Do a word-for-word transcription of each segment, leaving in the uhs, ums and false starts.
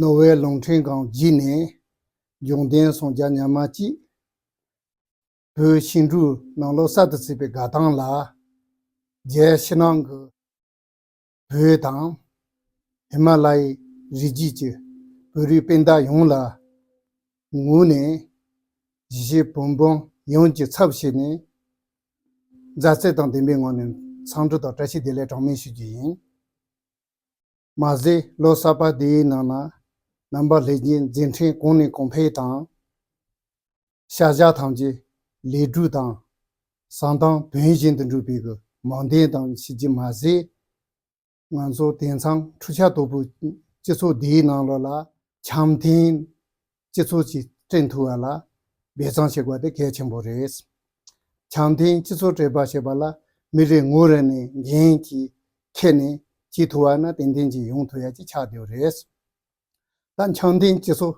ནོར་ཝེ་རླུང་འཕྲིན་ཁང་བརྒྱུད་ནས་འབྱུང་ལྡན་སངས་རྒྱས་ཉི་མ་གཅིག་བོད་ཤིང་འབྲུག་ནང་ལོགས་གསར་དུ་བརྩིས་པའི་དགའ་ཐང་ལ། རྒྱལ་ཕྱི་ནང་གི་བོད་དང་ཧི་མ་ལ་ཡའི་རི་རྒྱུད་ཀྱི་བོད་རིགས་སྤུན་ཟླ་ཡོངས་ལ་ངོས་ནས་གཞིས་བྱེས་བོད་འབངས་ཡོངས་ཀྱི་ཚབ་བྱས་ནས་མཛའ་བརྩེ་དང་ལྡན་པའི་ངང་ནས་འཚམས་འདྲི་དང་བཀྲ་ཤིས་བདེ་ལེགས་གྲངས་མེད་ཞུ་རྒྱུ་ཡིན། མ་ཟད་ལོ་གསར་པ་འདིའི་ནང་ན་རྣམ་པ་ལྷན་རྒྱས་མཛད་འཕྲིན་གོང་ནས་གོང་འཕེལ་དང་། བྱ་གཞག་ཐམས་ཅད་ལེགས་གྲུབ་དང་། བསམ་དོན་དོན་བཞིན་དུ་འགྲུབ་པའི་གི་སྨོན་འདུན་དང་ཞུ་རྒྱུ་མ་ཟད། ང་ཚོ་དེང་སང་འཕྲུལ་ཆས་དོད་པོའི་སྤྱི་ཚོགས་འདིའི་ནང་ལོགས་ལ་འཆམ་མཐུན་སྤྱི་ཚོགས་ཅིག་བསྐྲུན་ཐུབ་པ་ལ་འབད་བརྩོན་བྱེད་དགོས་དེ་གལ་ཆེན་པོ་རེད། འཆམ་མཐུན་སྤྱི་ཚོགས་བསྐྲུན་པ་ཞེས་པ་ལ་མི་རེ་ངོ་རེ་ནས་འགན་གྱིས་འཁྱེར་ནས་བྱེད་ཐུབ་པ་ན་ཏན་ཏན་ཅིག་ཡོང་ཐུབ་ཡ་ཅིག་ཆགས་བསྡད་ཡོད་རེད། ད་འཆམ་མཐུན་སྤྱི་ཚོགས་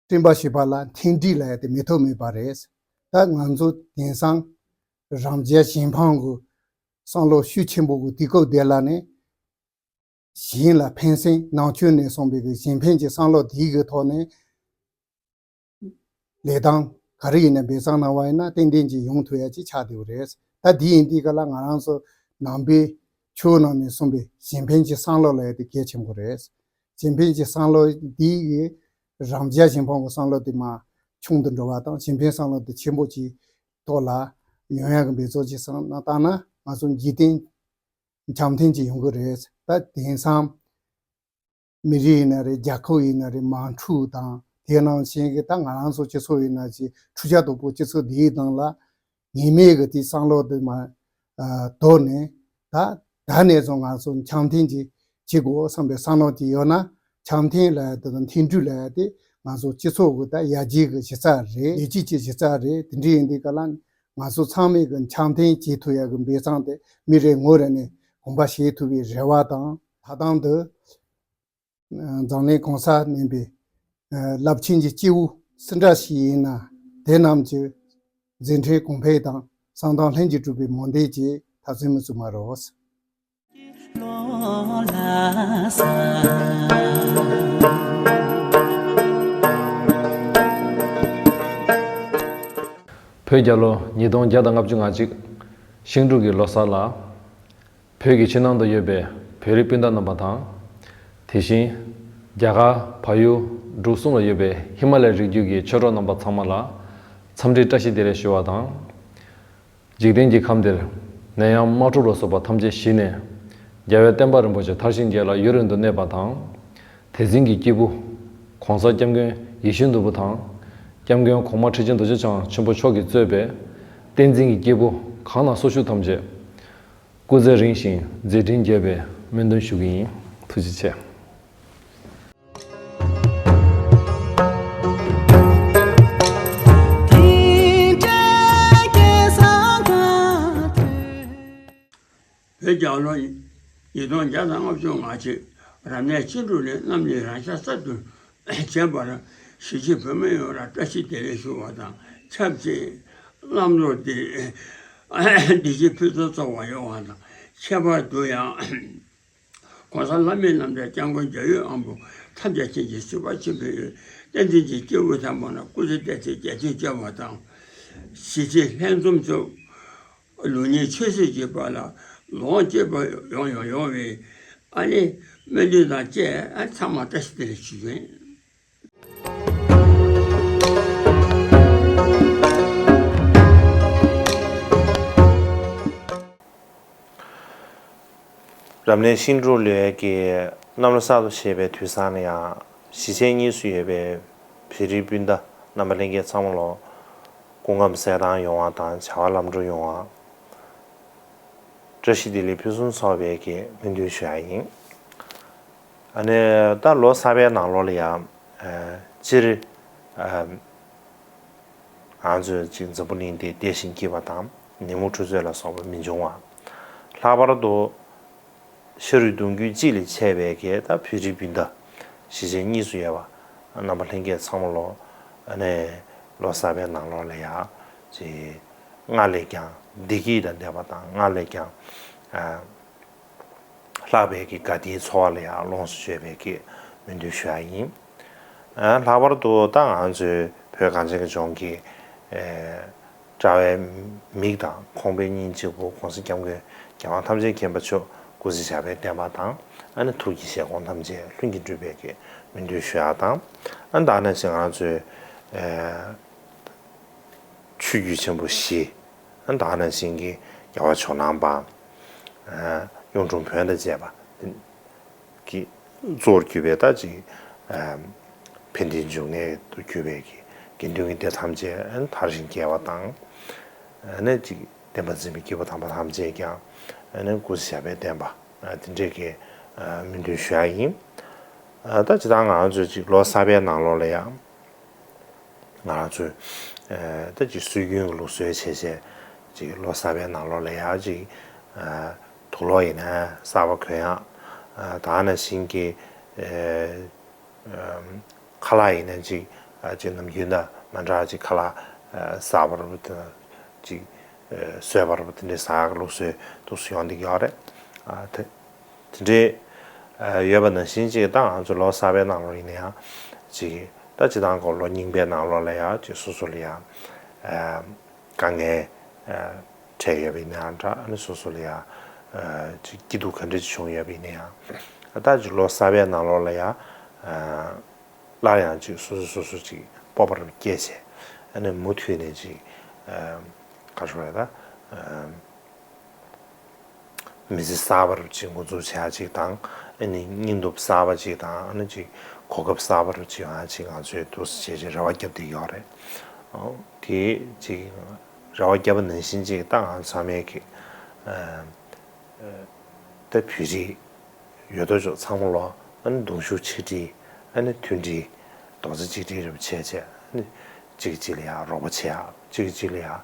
བསྐྲུན་པ་ཞེས་པ་ལ་མཐུན་སྒྲིལ་ལབ་ཡ་དེ་མི་ཐོགས་མེད་པ་རེད། ད་ང་ཚོ་དེང་སང་རང་རྒྱལ་གཞན་ཕམ་གྱི་བསམ་བློ་ཤུགས་ཆེན་པོ་གི་དུས་སྐབས་དེ་ལ་ནི། གཞན་ལ་ཕན་སེམས་ནང་ཆོས་ནས་གསུངས་པའི་གི་གཞན་ཕན་གྱི་བསམ་བློ་དེའི་གི་ཐོག་ནས་ལས་སྟངས་ག་རེ་ཡིན་ན་འབད་བརྩོན་གནང་བ་ཡིན་ན་ཏན་ཏན་ཅིག་ཡོང་ཐུབ་ཡ་ཅིག་ཆགས་བསྡད་ཡོད་རེད། ད་དེ་ཡིན་དུས་ག་ལ་ང་རང་ཚོ་ནང་པའི་ཆོས་ནང་ནས་གསུངས་པའི་གཞན་ཕན་གྱི་བསམ་བློ་ལབ་ཡ་དེ་གལ་ཆེན་པོ་རེད། གཞན་ཕན་གྱི་བསམ་བློ་དེ་གི་རང་རྒྱལ་གཞན་ཕམ་གྱི་བསམ་བློ་དེ་མར་ཆུང་དུ་འགྲོ་བ་དང་གཞན་ཕན་བསམ་བློ་དེ་ཆེན་པོ་ཅིག་ཐོག་ལ་ཡོང་ཡ་གི་འབད་བརྩོན་ཅིག་བསམ་བློ་བཏང་ན་ང་ཚོ་འཇིག་རྟེན་འཆམ་མཐུན་ཅིག་ཡོང་གི་རེད། ད་དེང་སང་མི་རིགས་ཡིན་ན་རེད། རྒྱལ་ཁབ་ཡིན་ན་རེད། མང་ཕྲུག་དང་དེ་ནང་བཞིན་གྱི་ད་ང་རང་ཚོ་སྤྱི་ཚོགས་ཡིན་ན་ཅིག་འཕྲུལ་ཆས་དོད་པོ་སྤྱི་ཚོགས་འདིའི་ནང་ལ་ངེས་མེད་ཀྱི་དེ་བསམ་བློ་དེ་མར་དོར་ནས་ད་ད་ནས་བཟུང་ང་ཚོ་འཆམ་མཐུན་ཅིག་བྱེད་དགོས་བསམ་པའི་བསམ་བློ་ཅིག་ཡོད་ན། འཆམ་མཐུན་ལབ་ཡ་དེ་དང་མཐུན་སྒྲིལ་ལབ་ཡ་དེ་ང་ཚོ་སྤྱི་ཚོགས་ཀྱི་ད་ཡར་རྒྱས་ཀྱི་གཞི་རྩ་རེད། ལས་གཅིག་གི་གཞི་རྩ་རེད། དེ་འདྲ་ཡིན་དུས་ག་ལ་ང་ཚོ་ཚང་མས་ཀྱི་འཆམ་མཐུན་བྱེད་ཐུབ་ཡ་གི་འབད་བརྩོན་དེ་མི་རེ་ངོ་རེ་ནས་གོམ་པ་བྱེད་ཐུབ་པའི་རེ་བ་དང་། ད་ཐེངས་འདི་འཛམ་གླིང་གང་སར་གནས་པའི་རླབས་ཆེན་གྱི་སྐྱེས་བུ་སུ་འདྲ་ཞིག་ཡིན་ན་དེ་རྣམས་ཀྱི་མཛད་འཕྲིན་གོང་འཕེལ་དང་བསམ་དོན་ལྷུན་གྱིས་གྲུབ་པའི་སྨོན་འདུན་གྱིས་ད་གཟིགས་མི་བཙུགས་མ་རོགས། བོད་རྒྱལ་ལོ་ཉིས་སྟོང་བརྒྱ་དང་ལྔ་བཅུ་ང་གཅིག་ཤིང་འབྲུག་གི་ལོ་གསར་ལ། བོད་ཀྱི་ཕྱི་ནང་དུ་ཡོད་པའི་བོད་རིགས་སྤུན་ཟླ་རྣམ་པ་དང་། དེ་བཞིན་རྒྱ་གར་བལ་ཡུལ་འབྲུག་གསུམ་ལ་ཡོད་པའི་ཧི་མ་ལ་ཡའི་རི་རྒྱུད་ཀྱི་ཆོས་གྲོགས་རྣམ་པ་ཚང་མ་ལ་འཚམས་འདྲི་བཀྲ་ཤིས་བདེ་ལེགས་ཞུ་བ་དང་། འཇིག་རྟེན་གྱི་ཁམས་འདིར་ནད་ཡམས་དམག་འཁྲུག་ལ་སོགས་པ་ཐམས་ཅད་ཞི་ནས། རྒྱལ་བའི་བསྟན་པ་རིན་པོ་ཆེ་མཐར་ཕྱིན་རྒྱས་ལ་ཡུན་རིང་དུ་གནས་པ་དང་། དེ་འཛིན་གྱི་སྐྱེས་བུ་༸གོང་ས་༸སྐྱབས་མགོན་ཡིད་བཞིན་ནོར་བུ་དང་། ༸སྐྱབས་མགོན་གོང་མ་ཁྲི་ཆེན་རྡོ་རྗེ་འཆང་ཆེན་པོ་མཆོག་གིས་གཙོས་པའི་བསྟན་འཛིན་གྱི་སྐྱེས་བུ་གང་ན་སུ་བཞུགས་ཐམས་ཅད་སྐུ་ཚེ་རིང་ཞིང་མཛད་འཕྲིན་རྒྱས་པའི་སྨོན་འདུན་ཞུ་གི་ཡིན། ཐུགས་རྗེ་ཆེ། བོད་རྒྱལ་ལོ་ཉིས་སྟོང་བརྒྱ་དང་ལྔ་བཅུ་ང་གཅིག་རབ་གནས་ཤིང་འབྲུག་ནས་རྣམ་གཉིས་རང་ཤག་གསར་དུ་བྱས་པར་གཞིས་བྱེས་བོད་མི་ཡོངས་ལ་བཀྲ་ཤིས་བདེ་ལེགས་ཞུ་བ་དང་ཆབས་ཅིག་བླ་མ་ལོ་འདི་བདེ་སྐྱིད་ཕུན་སུམ་ཚོགས་པ་ཡོང་བ་དང་། ཁྱད་པར་དུ་ཡང་༸གོང་ས་ལྷ་མིའི་རྣམ་ཐར་སྐྱབས་མགོན་རྒྱལ་བའི་དབང་པོ་ཐམས་ཅད་མཁྱེན་ཅིང་གཟིགས་པ་ཆེན་པོའི་བསྟན་འཛིན་གྱི་སྐྱེས་བུ་དམ་པ་རྣམས་སྐུ་ཚེ་བརྟན་ཅིང་རྒྱ་ཆེར་བརྩེ་བ་དང་། གཞིས་བྱེས་ལྷན་འཛོམས་སུ་ལུགས་གཉིས་ཆོས་སྲིད་ཀྱི་བར་ལ་ལོངས་སྤྱོད་པ་ཡོང་ཡོང་ཡོང་བའི་ཨ་ནི་སྨོན་འདུན་དང་བཅས་ཚང་མ་བཀྲ་ཤིས་བདེ་ལེགས་ཞུ་རྒྱུ་ཡིན། འཛམ་གླིང་ཤིང་འབྲུག་ལོའི་གི་གནམ་ལོ་གསར་དུ་བཞད་པའི་དུས་བཟང་ལ་ཡང་གཞིས་བྱེས་གཉིས་སུ་ཡོད་པའི་བོད་རིགས་སྤུན་ཟླ་རྣམ་པ་ལྷན་རྒྱས་ཚང་མ་ལོ་སྐུ་ཁམས་གསལ་ཐང་ཡོང་བ་དང་བྱ་བ་ལམ་འགྲོ་ཡོང་བ། བཀྲ་ཤིས་བདེ་ལེགས་ཕུན་སུམ་ཚོགས་པའི་གི་སྨོན་འདུན་ཞུ་ཡ་ཡིན། ཨ་ནི་ད་ལོ་གསར་པའི་ནང་ལོགས་ལ་ཡང་སྤྱིར་ང་ཚོས་ཅིག་འཛམ་བུ་གླིང་འདི་བདེ་ཞིང་སྐྱིད་པ་དང་ནད་མུག་འཁྲུག་རྩོད་ལ་སོགས་པ་མི་འབྱུང་བ། ལྷག་པར་དུ་ཤ་རུས་གདུང་རྒྱུད་གཅིག་ལས་ཆད་པའི་གི་ད་བོད་རིགས་སྤུན་ཟླ་གཞིས་བྱེས་གཉིས་སུ་ཡོད་པ་རྣམ་པ་ལྷན་རྒྱས་ཚང་མ་ལོ་ཨ་ནི་ལོ་གསར་པའི་ནང་ལོགས་ལ་ཡང་ཅིག་སྔར་ལས་ཀྱང་བདེ་སྐྱིད་དང་ལྡན་པ་དང་སྔར་ལས་ཀྱང་ཨ་ལྷག་པའི་གི་དགའ་བདེའི་འཚོ་བ་ལ་ཡང་ལོངས་སུ་སྤྱོད་པའི་གི་སྨོན་འདུན་ཞུ་ཡ་ཡིན། ཨ་ལྷག་པར་དུ་ད་ང་ཚོའི་བོད་གངས་ཅན་གྱི་ལྗོངས་ཀྱི་ཨེ་དྲ་བའི་མིག་དང་ཁོང་པའི་སྙིང་གཅིག་པུ་༸གོང་ས་༸སྐྱབས་མགོན་རྒྱལ་དབང་ཐམས་ཅད་མཁྱེན་པ་མཆོག་སྐུ་ཚེ་ཞབས་པད་བརྟན་པ་དང་ཨ་ནི་ཐུགས་ཀྱི་བཞེད་དགོངས་ཐམས་ཅད་ལྷུན་གྱིས་འགྲུབ་པའི་གི་སྨོན་འདུན་ཞུ་ཡ་དང་ཨ་ད་ནང་བཞིན་ང་ཚོའི་ཨེ་ཆོས་བརྒྱུད་ཆེན་པོ་བཞི། ད་ག་ནང་བཞིན་གྱི་རྒྱལ་བ་ཇོ་ནང་པ། གཡུང་དྲུང་བོན་དང་བཅས་པ་གི་གཙོ་བོར་གྱུར་པའི་ད་ཅིག་ཕན་བདེའི་འབྱུང་གནས་སུ་གྱུར་པའི་གི་དགེ་འདུན་གྱི་སྡེ་ཐམས་ཅད་དར་ཞིང་རྒྱས་པ་དང་། ཨ་ནི་ཅིག་བསྟན་པ་འཛིན་པའི་སྐྱེས་བུ་དམ་པ་ཐམས་ཅད་ཀྱང་ཨ་ནི་སྐུ་ཚེ་ཞབས་པད་བརྟན་པ་དེ་འདྲས་ཀྱི་སྨོན་འདུན་ཞུ་ཡ་ཡིན། ད་ཇི་ལྟར་ང་ཚོས་ཅིག་ལོ་གསར་པའི་ནང་ལོགས་ལ་ཡང་། ང་རང་ཚོས་ཨ་ད་ཅིག་སྲོལ་རྒྱུན་གྱི་ལུགས་སྲོལ་བྱས་བྱས་ཅིག་ལོ་གསར་པའི་ནང་ལོགས་ལ་ཡང་ཅིག་ཨ་དུག་ལོག་ཡིན་ན་གསར་པ་གོན་ཡག་ཨ་ད་ག་ནང་བཞིན་གྱི་ཨ་ཁ་ལག་ཡིན་ན་ཅིག་ཨ་ཅིག་ནམ་རྒྱུན་དང་མ་འདྲ་ཅིག་ཁ་ལག་ཨ་གསར་པ་རུ་དང་ཅིག་ཨ་བཟོས་པ་རུ་དེ་འདྲའི་ཟ་ཡག་ལུགས་སྲོལ་འདུག་སེ་ཡོང་བསྡད་ཀྱི་ཡོད་རེད། ཨ་དེ། དེ་འདྲའི་ཡོད་པ་ནང་བཞིན་ཅིག་ད་ང་ཚོ་ལོ་གསར་པའི་ནང་ལོགས་ཡིན་ན་ཡང་ཅིག་ད་སྤྱིར་བཏང་གི་ལོ་རྙིང་པའི་ནང་ལོགས་ལ་ཡང་ཅིག་སོ་སོ་ལ་ཡང་དཀའ་ངལ་འཕྲད་ཡོད་པ་ཡིན་ན་ཡང་འདྲ། ཨ་ནི་སོ་སོ་ལ་ཡང་ཅིག་སྐྱིད་སྡུག་ག་འདྲ་ཅིག་བྱུང་ཡོད་པ་ཡིན་ན་ཡང་ད་ཅིག་ལོ་གསར་པའི་ནང་ལོགས་ལ་ཡང་སླར་ཡང་ཅིག་སོ་སོ་སོ་སོ་ཅིག་སྤོབས་པ་རུ་སྐྱེས་བྱས་ཨ་ནི་མུ་མཐུད་ནས་ཅིག་ག་རེ་ཟེར་དགོས་རེད་ད། མི་ཚེ་གསར་པ་རུ་ཅིག་འགོ་འཛུགས་བྱེད་ཡག་ཅིག་དང་། ཨ་ནི་སྙིང་སྟོབས་གསར་པ་ཅིག་དང་། ཨ་ནི་ཅིག་གོ་སྐབས་གསར་པ་རུ་ཅིག་ཡོང་ཡག་ཅིག་ང་ཚོས་འདུག་སེ་བྱས་བྱས་རེ་བ་བརྒྱབ་བསྡད་ཡོད་རེད། ཨོ། དེ་ཅིག་རེ་བ་བརྒྱབ་པ་ནང་བཞིན་ཅིག་ད་ང་ཚང་མས་ཀྱི་ཨ་ཨ་ད་བོད་རིགས་ཡོད་དོ་ཅོག་ཚང་མ་ལོ་ཨ་ནི་གདུང་ཤུགས་ཆིག་སྒྲིལ། ཨ་ནི་མཐུན་སྒྲིལ། རྡོག་རྩ་གཅིག་སྒྲིལ་རེ་བྱས་བྱས་ཨ་ནི་གཅིག་གཅིག་ལ་ཡང་རོགས་པ་བྱེད་ཡག་གཅིག་གཅིག་ལ་ཡང་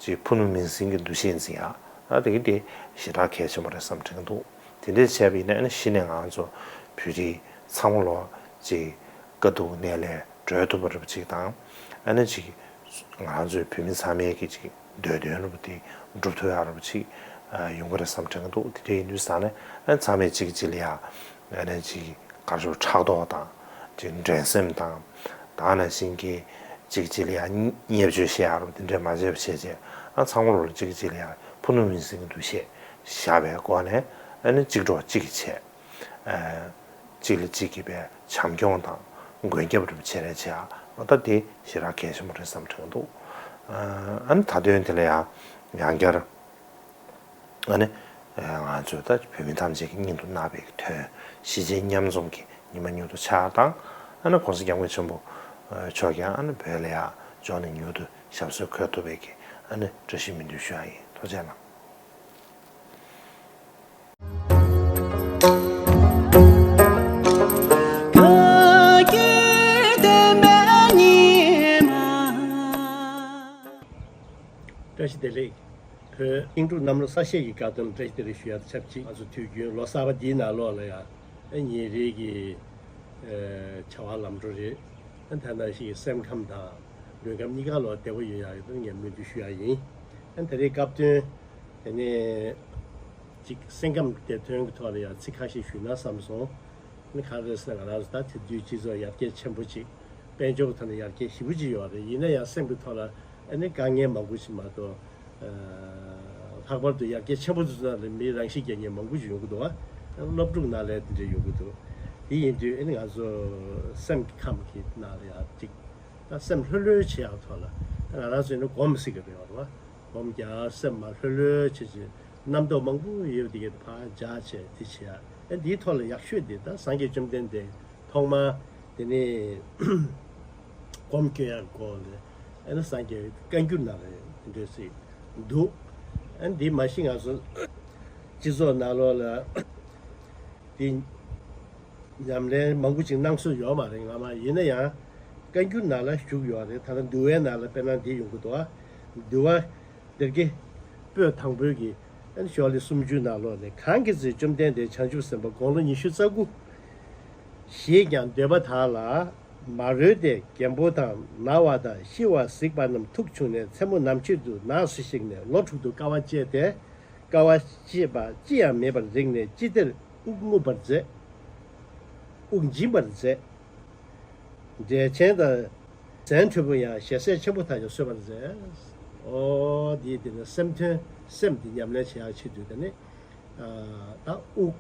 ཅིག་ཕུ་ནུ་མིང་སྲིང་གི་འདུ་ཤེས་འཛིན་ཡག་ཨ་དེ་གི་དེ་ཞེ་དྲག་གལ་ཆེན་པོ་རེད་བསམ་དྲན་གྱི་འདུག་དེ་འདྲས་བྱས་པ་ཡིན་ན་ཨ་ནི་གཞི་ནས་ང་ཚོ་བོད་རིགས་ཚང་མ་ལོ་ཅིག་དཀའ་སྡུག་ནད་ལས་སྒྲོལ་ཐུབ་པ་རེད་པ་ཅིག་དང་། ཨ་ནི་ཅིག་ང་ཚོའི་བོད་མི་ཚང་མའི་གི་ཅིག་འདོད་དོན་རེད་པ་དེ་འགྲུབ་ཐུབ་ཡག་རེད་པ་ཅིག་ཡོང་གི་རེད་བསམ་དྲན་གྱི་འདུག་དེ་འདྲ་ཡིན་དུས་ཙང་ནས་ཨ་ནི་ཚང་མས་གཅིག་གཅིག་ལ་ཡ་ཨ་ནི་ཅིག་ག་རེ་ཟེར་ཕྲག་དོག་དང་ཅིག་འགྲན་སེམས་དང་། ད་ག་ནང་བཞིན་གྱི་གཅིག་གཅིག་ལ་ཡ་བརྙས་བཅོས་བྱེད་ཡག་རེད་པ་དེ་འདྲ་མ་བྱས་པ་བྱས་བྱས་ཨ་ཚང་མ་ལོ་ལ་གཅིག་གཅིག་ལ་ཡ་ཕུ་ནུ་མིང་སྲིང་གི་འདུ་ཤེས་བཞག་པའི་སྒོ་ནས་ཨ་ནི་གཅིག་གྲོགས་གཅིག་གིས་བྱས། གཅིག་ལ་གཅིག་གིས་པའི་བྱམས་སྐྱོང་དང་མགོན་སྐྱབས་རེ་བྱེད་རེ་བྱེད་ཨ་ད་དེ་ཞེ་དྲག་གལ་ཆེན་པོ་རེད་བསམ་དྲན་འདུག་ཨ་ནི་ད་དོན་དེ་ལ་ཡང་ཡང་བསྐྱར་ཨ་ནི་ང་ཚོས་ད་བོད་མི་ཐམས་ཅད་ཀྱི་སྙིང་དུ་བརྣག་པའི་དོན་གཞིས་བྱེས་མཉམ་འཛོམས་ཀྱི་ཉི་མ་མྱུར་དུ་འཆར་དང་། ཨ་ནི་༸གོང་ས་༸སྐྱབས་མགོན་ཆེན་པོ་མཆོག་ཀྱང་ཨ་ནི་བོད་ལ་ཡང་འབྱོར་ནས་མྱུར་དུ་ཞབས་སོར་འཁོད་ཐུབ་པའི་གི་ཨ་ནི་བཀྲ་ཤིས་སྨོན་འདུན་ཞུ་ཡ་ཡིན། ཐུགས་རྗེ་གནང་། བཀྲ་ཤིས་བདེ་ལེགས། བོད་ཤིང་འབྲུག་གནམ་ལོ་གསར་བཞད་ཀྱི་དགའ་སྟོན་བཀྲ་ཤིས་བདེ་ལེགས་ཞུ་ཡ་དང་ཆབས་ཅིག་ང་ཚོ་དུས་རྒྱུན་ལོ་གསར་པ་འདིའི་ནང་ལོགས་ལ་ཡང་ཨ་ཉིན་རེ་གི་ཨ་བྱ་བ་ལམ་འགྲོ་རེད། ཨ་ད་ནང་བཞིན་སེམས་ཁམས་དང་ལུས་ཁམས་གཉིས་ཀ་ལོ་བདེ་པོ་ཡོང་ཡག་ཡོད་དོན་ངས་སྨོན་འདུན་ཞུ་ཡ་ཡིན། ཨ་ད་རེས་སྐབས་དོན་དེ་ནས་ཅིག་སེམས་ཁམས་བདེ་ཐོན་གྱི་ཐོག་ལ་ཡང་ཚིག་ཁ་ཤས་ཞུས་ན་བསམ་སོང་། ཨ་ནི་ག་རེ་ཟེར་ན་ང་རང་ཚོ་ད་དེང་དུས་སྤྱི་ཚོགས་ཡར་རྒྱས་ཆེན་པོ་ཅིག་དཔལ་འབྱོར་གྱི་ཐོག་ནས་ཡར་རྒྱས་ཞེ་པོ་ཅིག་ཡོད་རེད། ཡིན་ན་ཡང་སེམས་ཀྱི་ཐོག་ལ་ཨ་ནི་དཀའ་ངལ་མང་པོ་ཞིག་མ་གཏོགས་ཨ་ལྷག་པར་དུ་ཡར་རྒྱས་ཆེན་པོ་ཚོ་ནང་ལ་མི་རང་ཤི་རྒྱག་མཁན་མང་པོ་ཞིག་ཡོང་གི་འདུག་ཨ་སློབ་ཕྲུག་ནང་ལ་དེ་འདྲ་ཡོང་གི་འདུག་དེ་ཡིན་དུས་ཨ་ནི་ང་ཚོ་སེམས་ཀྱི་ཁམས་ཀྱི་ནང་ལ་ཡང་ཅིག་ད་སེམས་ལྷོད་ལྷོད་བྱེད་ཡག་ཐོག་ལ་ད་ང་རང་ཚོ་ཨ་ནི་སྒོམ་ཟེར་གྱི་རེད་བ། སྒོམ་རྒྱག་སེམས་མ་ལྷོད་ལྷོད་བྱེད་ཅིག་རྣམ་རྟོག་མང་པོ་ཡོད་པ་དེ་གས་ཕར་སྦྱར་བྱས་དེ་བྱེད་ཡ། ཨ་འདིའི་ཐོག་ལ་ཡག་ཤོས་དེ་ད་སངས་རྒྱས་བཅོམ་ལྡན་འདས་ཐོག་མར་དེ་ནས་སྒོམ་སྐྱོན་ཡག་སྐོར་ལ་ཨ་ནི་སངས་རྒྱས་བཀའ་འགྱུར་ནང་ལ་དེ་འདྲ་ཞིག་འདུག་ཨ་འདི་མ་གཞི་ང་ཚོ་སྤྱི་ཚོགས་ནང་ལོགས་ལ་དེ་ཉམས་ལེན་མང་པོ་ཅིག་གནང་སྲོལ་ཡོད་མ་རེད། སྔ་མ་ཡིན་ན་ཡང་བཀའ་འགྱུར་ནང་ལ་བཞུགས་ཡོད་རེད། ད་ལྟ་འདུལ་བའི་ནང་ལ་དཔེར་ན་འདི་ཡོང་གི་འདུག་ཨ། འདུལ་བ་སྡེ་དགེ་པོད་དང་པོའི་གི་ཨ་ནི་ཤོ་ལོ་ཀ་སུམ་ཅུ་ནང་ལོགས་ནས། གང་གི་ཚེ་བཅོམ་ལྡན་འདས་བྱང་ཆུབ་སེམས་དཔའ་དགུང་ལོ་ཉི་ཤུ་རྩ་དགུ་བཞེས་ཀྱང་འདོད་པ་དག་ལ་མ་རོལ་ཏེ། རྒན་པོ་དང་ན་བ་དང་ཤི་བ་གཟིགས་པ་རྣམས་ཐུགས་ཕྱུང་ནས། མཚན་མོ་ནམ་ཕྱེད་དུ་ནགས་སུ་གཤེགས་ནས་ལོ་དྲུག་ཏུ་དཀའ་བ་སྤྱད་དེ། དཀའ་བ་སྤྱད་པ་ཅི་ཡང་མེད་པར་རིག་ནས་ཅི་བདེར་དབུགས་རྔུབ་པར་མཛད། དབུགས་འབྱིན་པར་མཛད། འབྲས་ཆན་དང་ཟན་འཁྲོལ་པོ་ཡང་ཞལ་ཟས་ཆེན་པོ་དག་ཀྱང་གསོལ་བར་མཛད། ཨོ་དེའི་དེ་ནི་སེམས་དོན་སེམས་དེ་ཉམས་ལེན་བྱེད་ཡག་ཆེད་དུ་དེ་ནི་ད་དབུགས་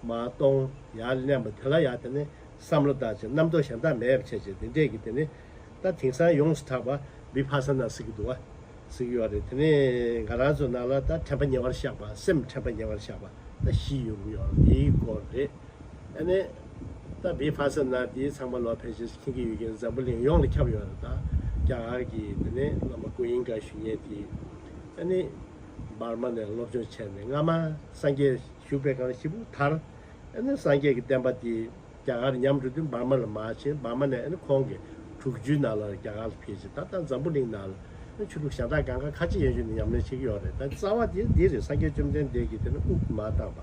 མར་གཏོང་ཡར་མནན་པ་དེ་ལ་ཡང་དེ་ནི་བསམ་བློ་བཏང་བྱས་རྣམ་རྟོག་གཞན་དག་མེད་པ་བྱས་བྱས་དེ་འདྲས་ཀྱི་དེ་ནི་ད་དེང་སང་ཡོངས་སུ་གྲགས་པ་བི་ཕ་ས་ན་ཟེར་གྱི་འདུག་བ། ཟེར་གྱི་ཡོད་རེད། དེ་ནས་ང་རང་ཚོ་ནང་ལ་ད་དྲན་པ་ཉེ་བར་བཞག་པ། སེམས་དྲན་པ་ཉེ་བར་བཞག་པ་ད་བཞི་ཡོང་གི་ཡོད་རེད། དེའི་སྐོར་རེད། ཨ་ནི་ད་བི་ཕ་ས་ན་དེའི་ཚང་མ་ལོ་ཕལ་ཆེར་མཁྱེན་གྱི་ཡོད་ཀྱི་རེད། འཛམ་བུ་གླིང་ཡོངས་ལ་ཁྱབ་ཡོད་རེད། ད་རྒྱ་གར་གྱི་དེ་ནས་བླ་མ་ཀུན་དབྱངས་དགའ་ཞུ་མཁན་དེ་ཨ་ནི་འབར་མ་ནས་སློབ་སྦྱོང་བྱས་ནས་སྔ་མ་སངས་རྒྱས་བཞུགས་པའི་སྒང་ལ་ཞེ་པོ་དར། ཨ་ནི་སངས་རྒྱས་ཀྱི་བསྟན་པ་དེ་རྒྱ་གར་ཉམས་འགྲོ་དུས་འབར་མ་ལ་མར་ཕྱིན། འབར་མ་ནས་ཨ་ནི་ཁོང་གི་དྲུག་ཅུའི་ནང་ལ་རྒྱ་གར་ལ་ཕེབས་ཆེད་ད་ལྟ་འཛམ་བུ་གླིང་ནང་ལ་ཨ་ནི་ཆོས་ལུགས་གཞན་དག་གང་ག་ཁ་ཆེ་ཡན་ཆོད་ནས་ཉམས་ལེན་བྱེད་ཀྱི་ཡོད་རེད། ད་རྩ་བ་དེ་འདི་རེད། སངས་རྒྱས་བཅོམ་ལྡན་འདས་ཀྱིས་དེ་ནི་དབུགས་མར་བཏང་པ།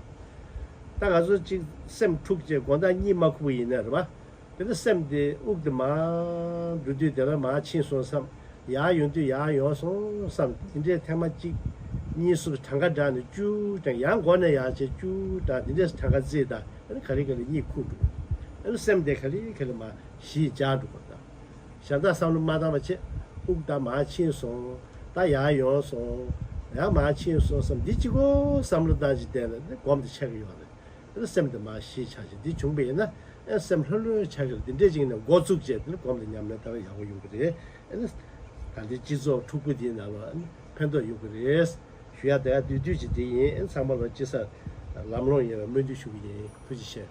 ད་ང་ཚོ་གཅིག་སེམས་འཁྲུག་བྱས་དགོང་དག་གཉིད་མ་ཁུག་པ་ཡིན་ན་རེད་པ། དེ་ནི་སེམས་དེ་དབུགས་དེ་མར་འགྲོ་དུས་དེ་ལ་མར་ཕྱིན་སོང་བསམ། ཡར་ཡོང་དུས་ཡར་ཡོང་སོང་བསམ། དེ་འདྲའི་ཐེངས་མ་གཅིག་གཉིས་གསུམ་གྲངས་ཀ་བསྒྲགས་ནས་ཅུའུ་དང་ཡར་མགོ་ནས་ཡར་བྱས་ཅུའུ་དང་དེ་འདྲའི་གྲངས་ཀ་བརྩིས་དང་། ཨ་ནི་ག་རེ་ག་རེ་གཉིད་ཁུག་འགྲོ། ཨ་ནི་སེམས་དེ་ག་ལེ་ག་ལེ་མར་གཞི་འཇགས་འགྲོ་དགོས་དང་། གཞན་དག་བསམ་བློ་མ་བཏང་བ་བྱས། དབུགས་ད་མར་ཕྱིན་སོང་། ད་ཡར་ཡོང་སོང་། ཡར་མར་ཕྱིན་སོང་བསམ། འདི་གཅིག་པོ་བསམ་བློ་བཏང་བྱས་བསྡད་ན་ནི་སྒོམ་དེ་ཆགས་ཀྱི་ཡོད་རེད། ཨ་ནི་སེམས་དེ་མར་གཞི་ཆགས་བྱས་འདི་བྱུང་བ་ཡིན་ན། ཨ་སེམས་ལྷོད་ལྷོད་ཆགས་ཀྱི་རེད། འདི་འདྲས་ཅིག་ནས་འགོ་བཙུགས་བྱས་དེ་ནི་སྒོམ་དེ་ཉམས་ལེན་བསྟར་ཡག་པོ་ཡོང་གི་རེད། ཨ་ནི་ད་ལྟའི་སྤྱི་ཚོགས་འཁྲུག་པོ་འདིའི་ནང་ལ་ཨ་ནི་ཕན་ཐོགས་ཡོང་གི་རེད། ཞུ་ཡག་ད་ཡག་བསྡུས་བསྡུས་ཅིག་འདི་ཡིན། ཨ་ནི་ཚང་མ་ལ་སྤྱི་བསང་ལམ་ལྷོང་ཡོང་བའི་སྨོན་འདུན་ཞུ་གི་ཡིན། ཐུགས་རྗེ་ཆེ།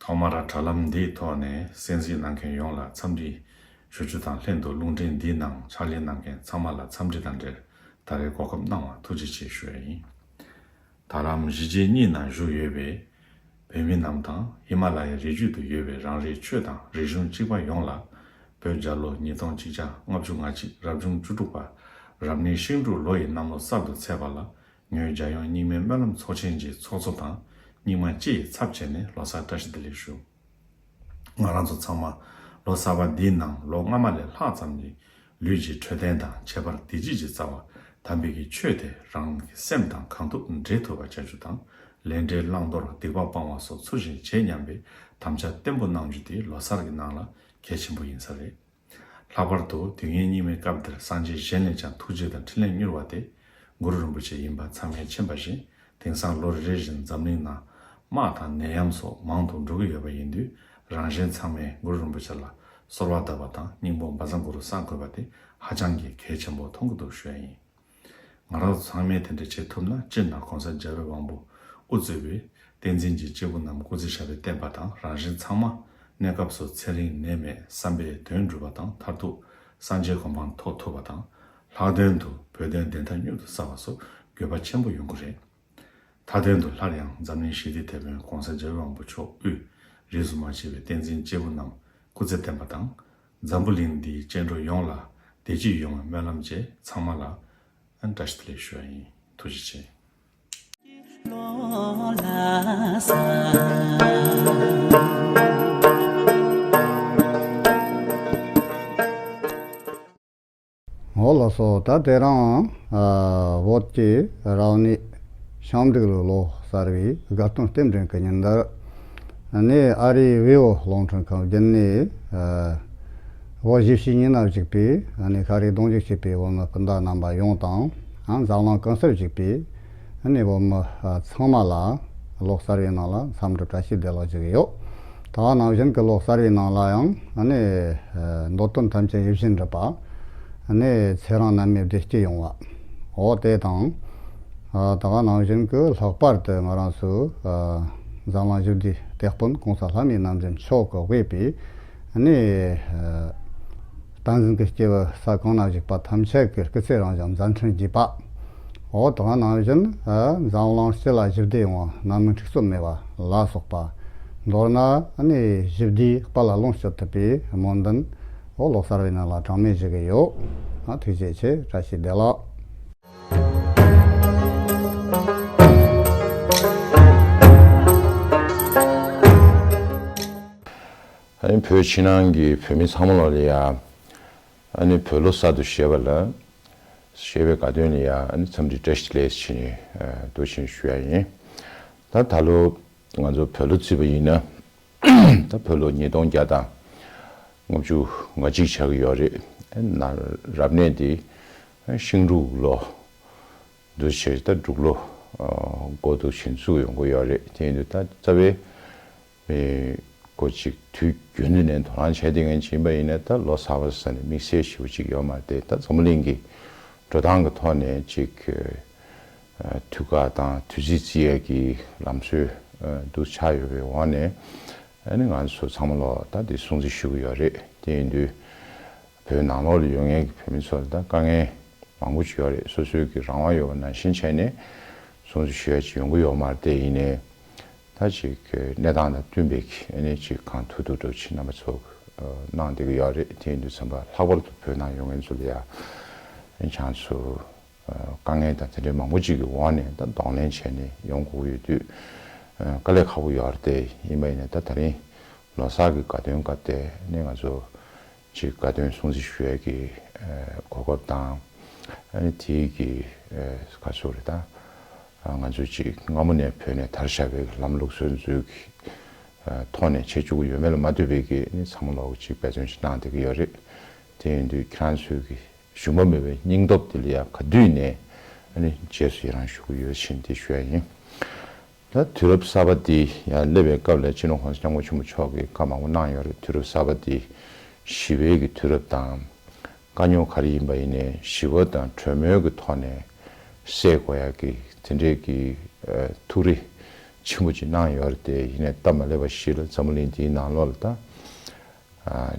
ཐོག་མར་དྲ་ལམ་འདིའི་ཐོག་ནས་གསན་གཟིགས་གནང་མཁན་ཡོངས་ལ་འཚམས་འདྲི་ཞུ་རྒྱུ་དང་ལྷན་དུ་རླུང་འཕྲིན་འདིའི་ནང་ཕྱག་ལས་གནང་མཁན་ཚང་མ་ལ་འཚམས་འདྲི་དང་འབྲེལ་ད་རེས་གོ་སྐབས་གནང་བར་ཐུགས་རྗེ་ཆེ་ཞུ་ཡ་ཡིན། དྲ་ལམ་གཞིས་བྱེས་གཉིས་ནང་བཞུགས་ཡོད་པའི་བོད་མི་རྣམས་དང་ཧི་མ་ལ་ཡའི་རི་རྒྱུད་དུ་ཡོད་པའི་རང་རེའི་ཆོས་དང་རིག་གཞུང་གཅེས་པ་ཡོངས་ལ། བོད་རྒྱལ་ལོ་ཉིས་སྟོང་གཅིག་བརྒྱ་ལྔ་བཅུ་ང་གཅིག་རབ་བྱུང་བཅུ་དྲུག་པ་རབ་གནས་ཤིང་འབྲུག་ལོ་ཡི་གནམ་ལོ་གསར་དུ་ཚེས་པ་ལ། ངོས་རྒྱལ་ཡོངས་རྙིང་མའི་སྨོན་ལམ་ཚོགས་ཆེན་གྱི་ཚོགས་གཙོ་དང་རྙིང་མ་སྤྱི་ཡི་ཚབ་བྱས་ནས་ལོ་གསར་བཀྲ་ཤིས་བདེ་ལེགས་ཞུ། ང་རང་ཚོ་ཚང་མ་ལོ་གསར་པ་འདིའི་ནང་ལོ་སྔ་མ་ལས་ལྷག་ཙམ་གྱི་ལུས་ཀྱི་འཕྲོད་བསྟེན་དང་ཁྱད་པར་བདེ་སྐྱིད་ཀྱི་རྩ་བ་དམ་པའི་གི་ཆོས་དེ་རང་གི་སེམས་དང་གང་ཐུབ་འདྲེས་ཐུབ་པ་བྱ་རྒྱུ་དང་། ལས་འབྲས་བླང་དོར་སྡིག་པ་སྤང་བ་སོགས་ཚུལ་བཞིན་བྱེད་སྙམ་པའི་དམ་བཅའ་བརྟན་པོ་གནང་རྒྱུ་དེ་ལོ་གསར་གྱི་ནང་ལ་གལ་ཆེན་པོ་ཡིན་ས་རེད། ལྷག་པར་དུ་དུས་ངན་སྙིགས་མའི་སྐབས་འདིར་སངས་རྒྱས་གཞན་ལས་ཀྱང་ཐུགས་རྗེ་དང་འཕྲིན་ལས་མྱུར་བ་སྟེ། གུ་རུ་རིན་པོ་ཆེ་ཡིན་པ་ཚང་མས་མཁྱེན་པ་བཞིན། དེང་སང་ལོ་རེ་བཞིན་འཛམ་གླིང་ནང་དམག་དང་ནད་ཡམས་སོགས་མང་དུ་འགྲོ་གི་ཡོད་པ་ཡིན་དུས། རང་གཞན་ཚང་མས་གུ་རུ་རིན་པོ་ཆེ་ལ་གསོལ་བ་བཏབ་པ་དང་སྙིང་པོ་བཛྲ་གུ་རུ་བསང་དགོས་པ་དེ་ཧ་ཅང་གི་གལ་ཆེན་པོ་མཐོང་གི་འདུག་ཞུ་ཡ་ཡིན། ང་རང་ཚོ་ཚང་མས་དེ་འདྲ་བྱེད་ཐུབ་ན། སྤྱིར་ན་གོང་ས་རྒྱལ་བའི་དབང་པོ་དབུ་གཙོས་པའི་བསྟན་འཛིན་གྱི་སྐྱེས་བུ་རྣམས་སྐུ་ཚེ་ཞབས་པད་བརྟན་པ་དང་། རང་གཞན་ཚང་མ་གནས་སྐབས་སུ་ཚེ་རིང་ནད་མེད་བསམ་པའི་དོན་འགྲུབ་པ་དང་། མཐར་ཐུག་སངས་རྒྱས་གོ་འཕང་ཐོབ་ཐུབ་པ་དང་། ལྷག་དོན་དུ་བོད་དོན་བདེན་མཐའ་མྱུར་དུ་གསལ་བ་སོགས་འགྱོད་པ་ཆེན་པོ་ཡོང་གི་རེད། མཐའ་དོན་དུ་སླར་ཡང་འཛམ་གླིང་ཞི་བདེའི་དེད་དཔོན་གོང་ས་རྒྱལ་བའི་དབང་པོ་མཆོག་དབུས་རིས་སུ་མ་ཆད་པའི་བསྟན་འཛིན་སྐྱེས་བུ་རྣམས་སྐུ་ཚེ་བརྟན་པ་དང་། འཛམ་བུ་གླིང་འདིའི་སྐྱེ་འགྲོ་ཡོངས་ལ་བདེ་སྐྱིད་ཡོང་བའི་སྨོན་ལམ་བཅས། ཚང་མ་ལ་བཀྲ་ཤིས་བདེ་ལེགས་ཞུ་བ་ཡིན། ཐུགས་རྗེ་ཆེ། འོ་ལགས་སོ། ད་དེ་རིང་ཨ་བོད་ཀྱི་རབ་གནས་ཞིང་འབྲུག་ལོའི་ལོ་གསར་བའི་དགའ་སྟོན་རྟེན་འབྲེལ་གྱི་ཉིན་དེར། ཨ་ནི་ཨ་རིའི་བྷི་ཨོ་རླུང་འཕྲིན་ཁང་བརྒྱུད་ནས་ཨ་བོད་གཞིས་བྱེས་གཉིས་ན་བཞུགས་པའི་ཨ་ནི་ཤ་རུས་གདུང་འཇུག་བྱེད་པའི་བོད་མི་སྤུན་ཟླ་རྣམ་པ་ཡོངས་དང་། ཨ་འཛམ་གླིང་གང་སར་བཞུགས་པའི་ཨ་ནི་བོད་མི་ཨ་ཚང་མ་ལ་ཨ་ ལོ་གསར་བའི་ནང་ལ་འཚམས་འདྲི་བཀྲ་ཤིས་བདེ་ལེགས་ཞུ་གི་ཡོད། ད་ག་ནང་བཞིན་གྱི་ལོ་གསར་བའི་ནང་ལ་ཡང་ཨ་ནི་འདོད་དོན་ཐམས་ཅད་ཡིད་བཞིན་འགྲུབ་པ། ཨ་ནི་ཚེ་རིང་ནད་མེད་བདེ་སྐྱིད་ཡོང་བ། འོ་དེ་དང་། ད་ག་ནང་བཞིན་གྱི་ལྷག་པར་དུ་ང་རང་ཚོ་འཛམ་གླིང་ཞི་བདེའི་དེད་དཔོན་གོང་ས་ལྷ་མིའི་རྣམ་འདྲེན་མཆོག་གིས་དབུས་པའི་ཨ་ནི། བསྟན་འཛིན་གྱི་སྐྱེས་བུ་ས་གང་ན་བཞུགས་པ་ཐམས་ཅད་ཀྱི་སྐུ་ཚེ་རིང་ཞིང་མཛད་འཕྲིན་རྒྱས་པ། འོ་དེ་ག་ནང་བཞིན་འཛམ་གླིང་སྤྱི་ལ་ཞི་བདེ་ཡོང་བ། ནད་མུག་འཁྲུག་རྩོད་མེད་པ་ལ་སོགས་པ། མདོར་ན་ཨ་ནི་ཞི་བདེའི་དཔལ་ལ་ལོངས་སྤྱོད་ཐུབ་པའི་སྨོན་འདུན། འོ་ལོ་གསར་བའི་ནང་ལ་གྲངས་མེད་ཞུ་གི་ཡོད། ཨ་ཐུགས་རྗེ་ཆེ། བཀྲ་ཤིས་བདེ་ལེགས། ཨ་ནི་བོད་ཕྱི་ནང་གི་བོད་མི་ཚང་མ་ལོ་ལ་ཡ། ཨ་ནི་བོད་ལོ་གསར་དུ་བཞད་པ་ལ། བཞད་པའི་དགའ་སྟོན་ལ་ཡ་ཨ་ནི་འཚམས་འདྲི་བཀྲ་ཤིས་བདེ་ལེགས་བྱས་ནས་འདུག་ཅེས་ཞུ་ཡ་ཡིན། ད་ད་ལོ་ང་ཚོ་བོད་ལོ་བརྩིས་པ་ཡིན་ན། ད་བོད་ལོ་ཉིས་སྟོང་བརྒྱ་དང་ལྔ་བཅུ་ང་གཅིག་ཆགས་ཀྱི་ཡོད་རེད། ཨ་ནི་རབ་གནས་འདི་ཤིང་འབྲུག་ལོ། འདུ་བྱས་ད་འབྲུག་ལོ་འགོ་འདུག་ཕྱིན་བཙུགས་ཡོང་གི་ཡོད་རེད། དེ་ཡིན་དུས་ད་རྩ་བའི་མི་འགོ་གཅིག་དུས་རྒྱུན་དུ་ནས་དོ་སྣང་བྱས་བསྡད་མཁན་ཅིག་ཡིན་པ་ཡིན་ན། ད་ལོ་གསར་པ་ཟེར་ནས་དམིགས་བསལ་ཞེ་པོ་ཅིག་ཡོད་མ་རེད་དེ། ད་འཛམ་བུ་གླིང་གི་འགྲོ་སྟངས་ཀྱི་ཐོག་ནས་ཅིག་དུས་བཀག་དང་དུས་ཚིགས་བརྩི་ཡས་ཀྱི་ལམ་སྲོལ་འདུག་ཆགས་ཡོད་པའི་འོག་ནས། ཨ་ནི་ང་ཚོ་ཚང་མ་ལོ་ད་འདི་སྲུང་བརྩི་ཞུ་གི་ཡོད་རེད། དེ་ཡིན་དུས། བོད་ནང་ལོགས་ལ་ཡོད་མཁན་གྱི་བོད་མི་ཚོ་ལ་ད་དཀའ་ངལ་མང་པོ་ཅིག་ཡོད་རེད། སོ་སོའི་གི་རང་དབང་ཡོད་པ་ནང་བཞིན་བྱས་ནས་སྲུང་བརྩི་ཞུ་ཡ་ཅིག་ཡོང་གི་ཡོད་མ་རེད་དེ། ཡིན་ནའི་ད་ཅིག་གནས་སྟངས་དང་བསྟུན་པའི་གི་ཨ་ནི་ཅིག་གང་ཐུབ་ཐུབ་འདྲ་ཅིག་རྣམ་པ་ཚོ་གནང་བསྡད་ཀྱི་ཡོད་རེད། དེ་ཡིན་དུས་ཙམ་པ་ལྷག་པར་དུ་བོད་ནང་ཡོད་མཁན་ཚོ་ལ་ཡ་ཨ་ནི་ཆང་ཚོ་དཀའ་ངལ་དང་དེ་འདྲའི་མང་པོ་ཅིག་གི་འོག་ནས་ད་གདོང་ལེན་བྱས་ནས་ཡོང་དགོས་ཀྱི་ཡོད་དུས། དཀའ་ལས་ཁག་པོ་ཡོད་རེད་དེ། ཡིན་པ་ཡིན་ནའི་ད་ད་རིང་ལོ་གསར་གྱི་དགའ་སྟོན་སྐབས་དེ་ནས་ང་ཚོ་ཅིག་དགའ་སྟོན་སྲུང་བརྩི་ཞུ་ཡས་ཀྱི་གོ་སྐབས་དང་། ཨ་ནི་དེའི་གི་ག་ཚོད་རེད་ད། ང་ཚོ་ཅིག་སྔ་མོ་ནས་བོད་ནས་དར་བཞག་པའི་ལམ་ལུགས་སྲོལ་འཛུགས་ཀྱི་ཐོག་ནས་བྱེད་བཅུག་གི་ཡོད་མེད་ལ་མ་ལྟོས་པའི་གི་ཨ་ནི་ཚང་མ་ལོག་ཅིག་འབད་བརྩོན་ཞིག་གནང་བསྡད་ཀྱི་ཡོད་རེད། དེ་ཡིན་དུས་ཁྱེད་རང་ཚོའི་གི་ཞུམ་པ་མེད་པའི་སྙིང་སྟོབས་དེ་ལ་ཡང་ག་དུས་ནས་ཨ་ནི་རྗེས་སུ་ཡི་རང་ཞུ་གི་ཡོད་ཕྱིན་དེ་ཞུ་ཡ་ཡིན། ད་དུས་རབས་གསར་པ་འདི་ཡར་སླེབས་པའི་སྐབས་ལ་སྤྱི་ནོར་༸གོང་ས་༸སྐྱབས་མགོན་ཆེན་པོ་མཆོག་གིས་བཀའ་མང་པོ་གནང་ཡོད་རེད། དུས་རབས་གསར་པ་འདི་ཞི་བའི་གི་དུས་རབས་དང་། དཀའ་རྙོག་ག་རེ་ཡིན་པ་ཡིན་ནའི་ཞི་བ་དང་གྲོས་མོལ་གྱི་ཐོག་ནས་སེལ་དགོས་ཡག་གི་དེ་འདྲས་ཀྱི་ཐུགས་རེ་ཆེན་པོ་ཅིག་གནང་ཡོད་རེད་དེ། ཡིན་ནའི་སྟབས་མ་ལེགས་པ་ཞིག་ལ་འཛམ་བུ་གླིང་འདིའི་ནང་ལོགས་ལ་ད་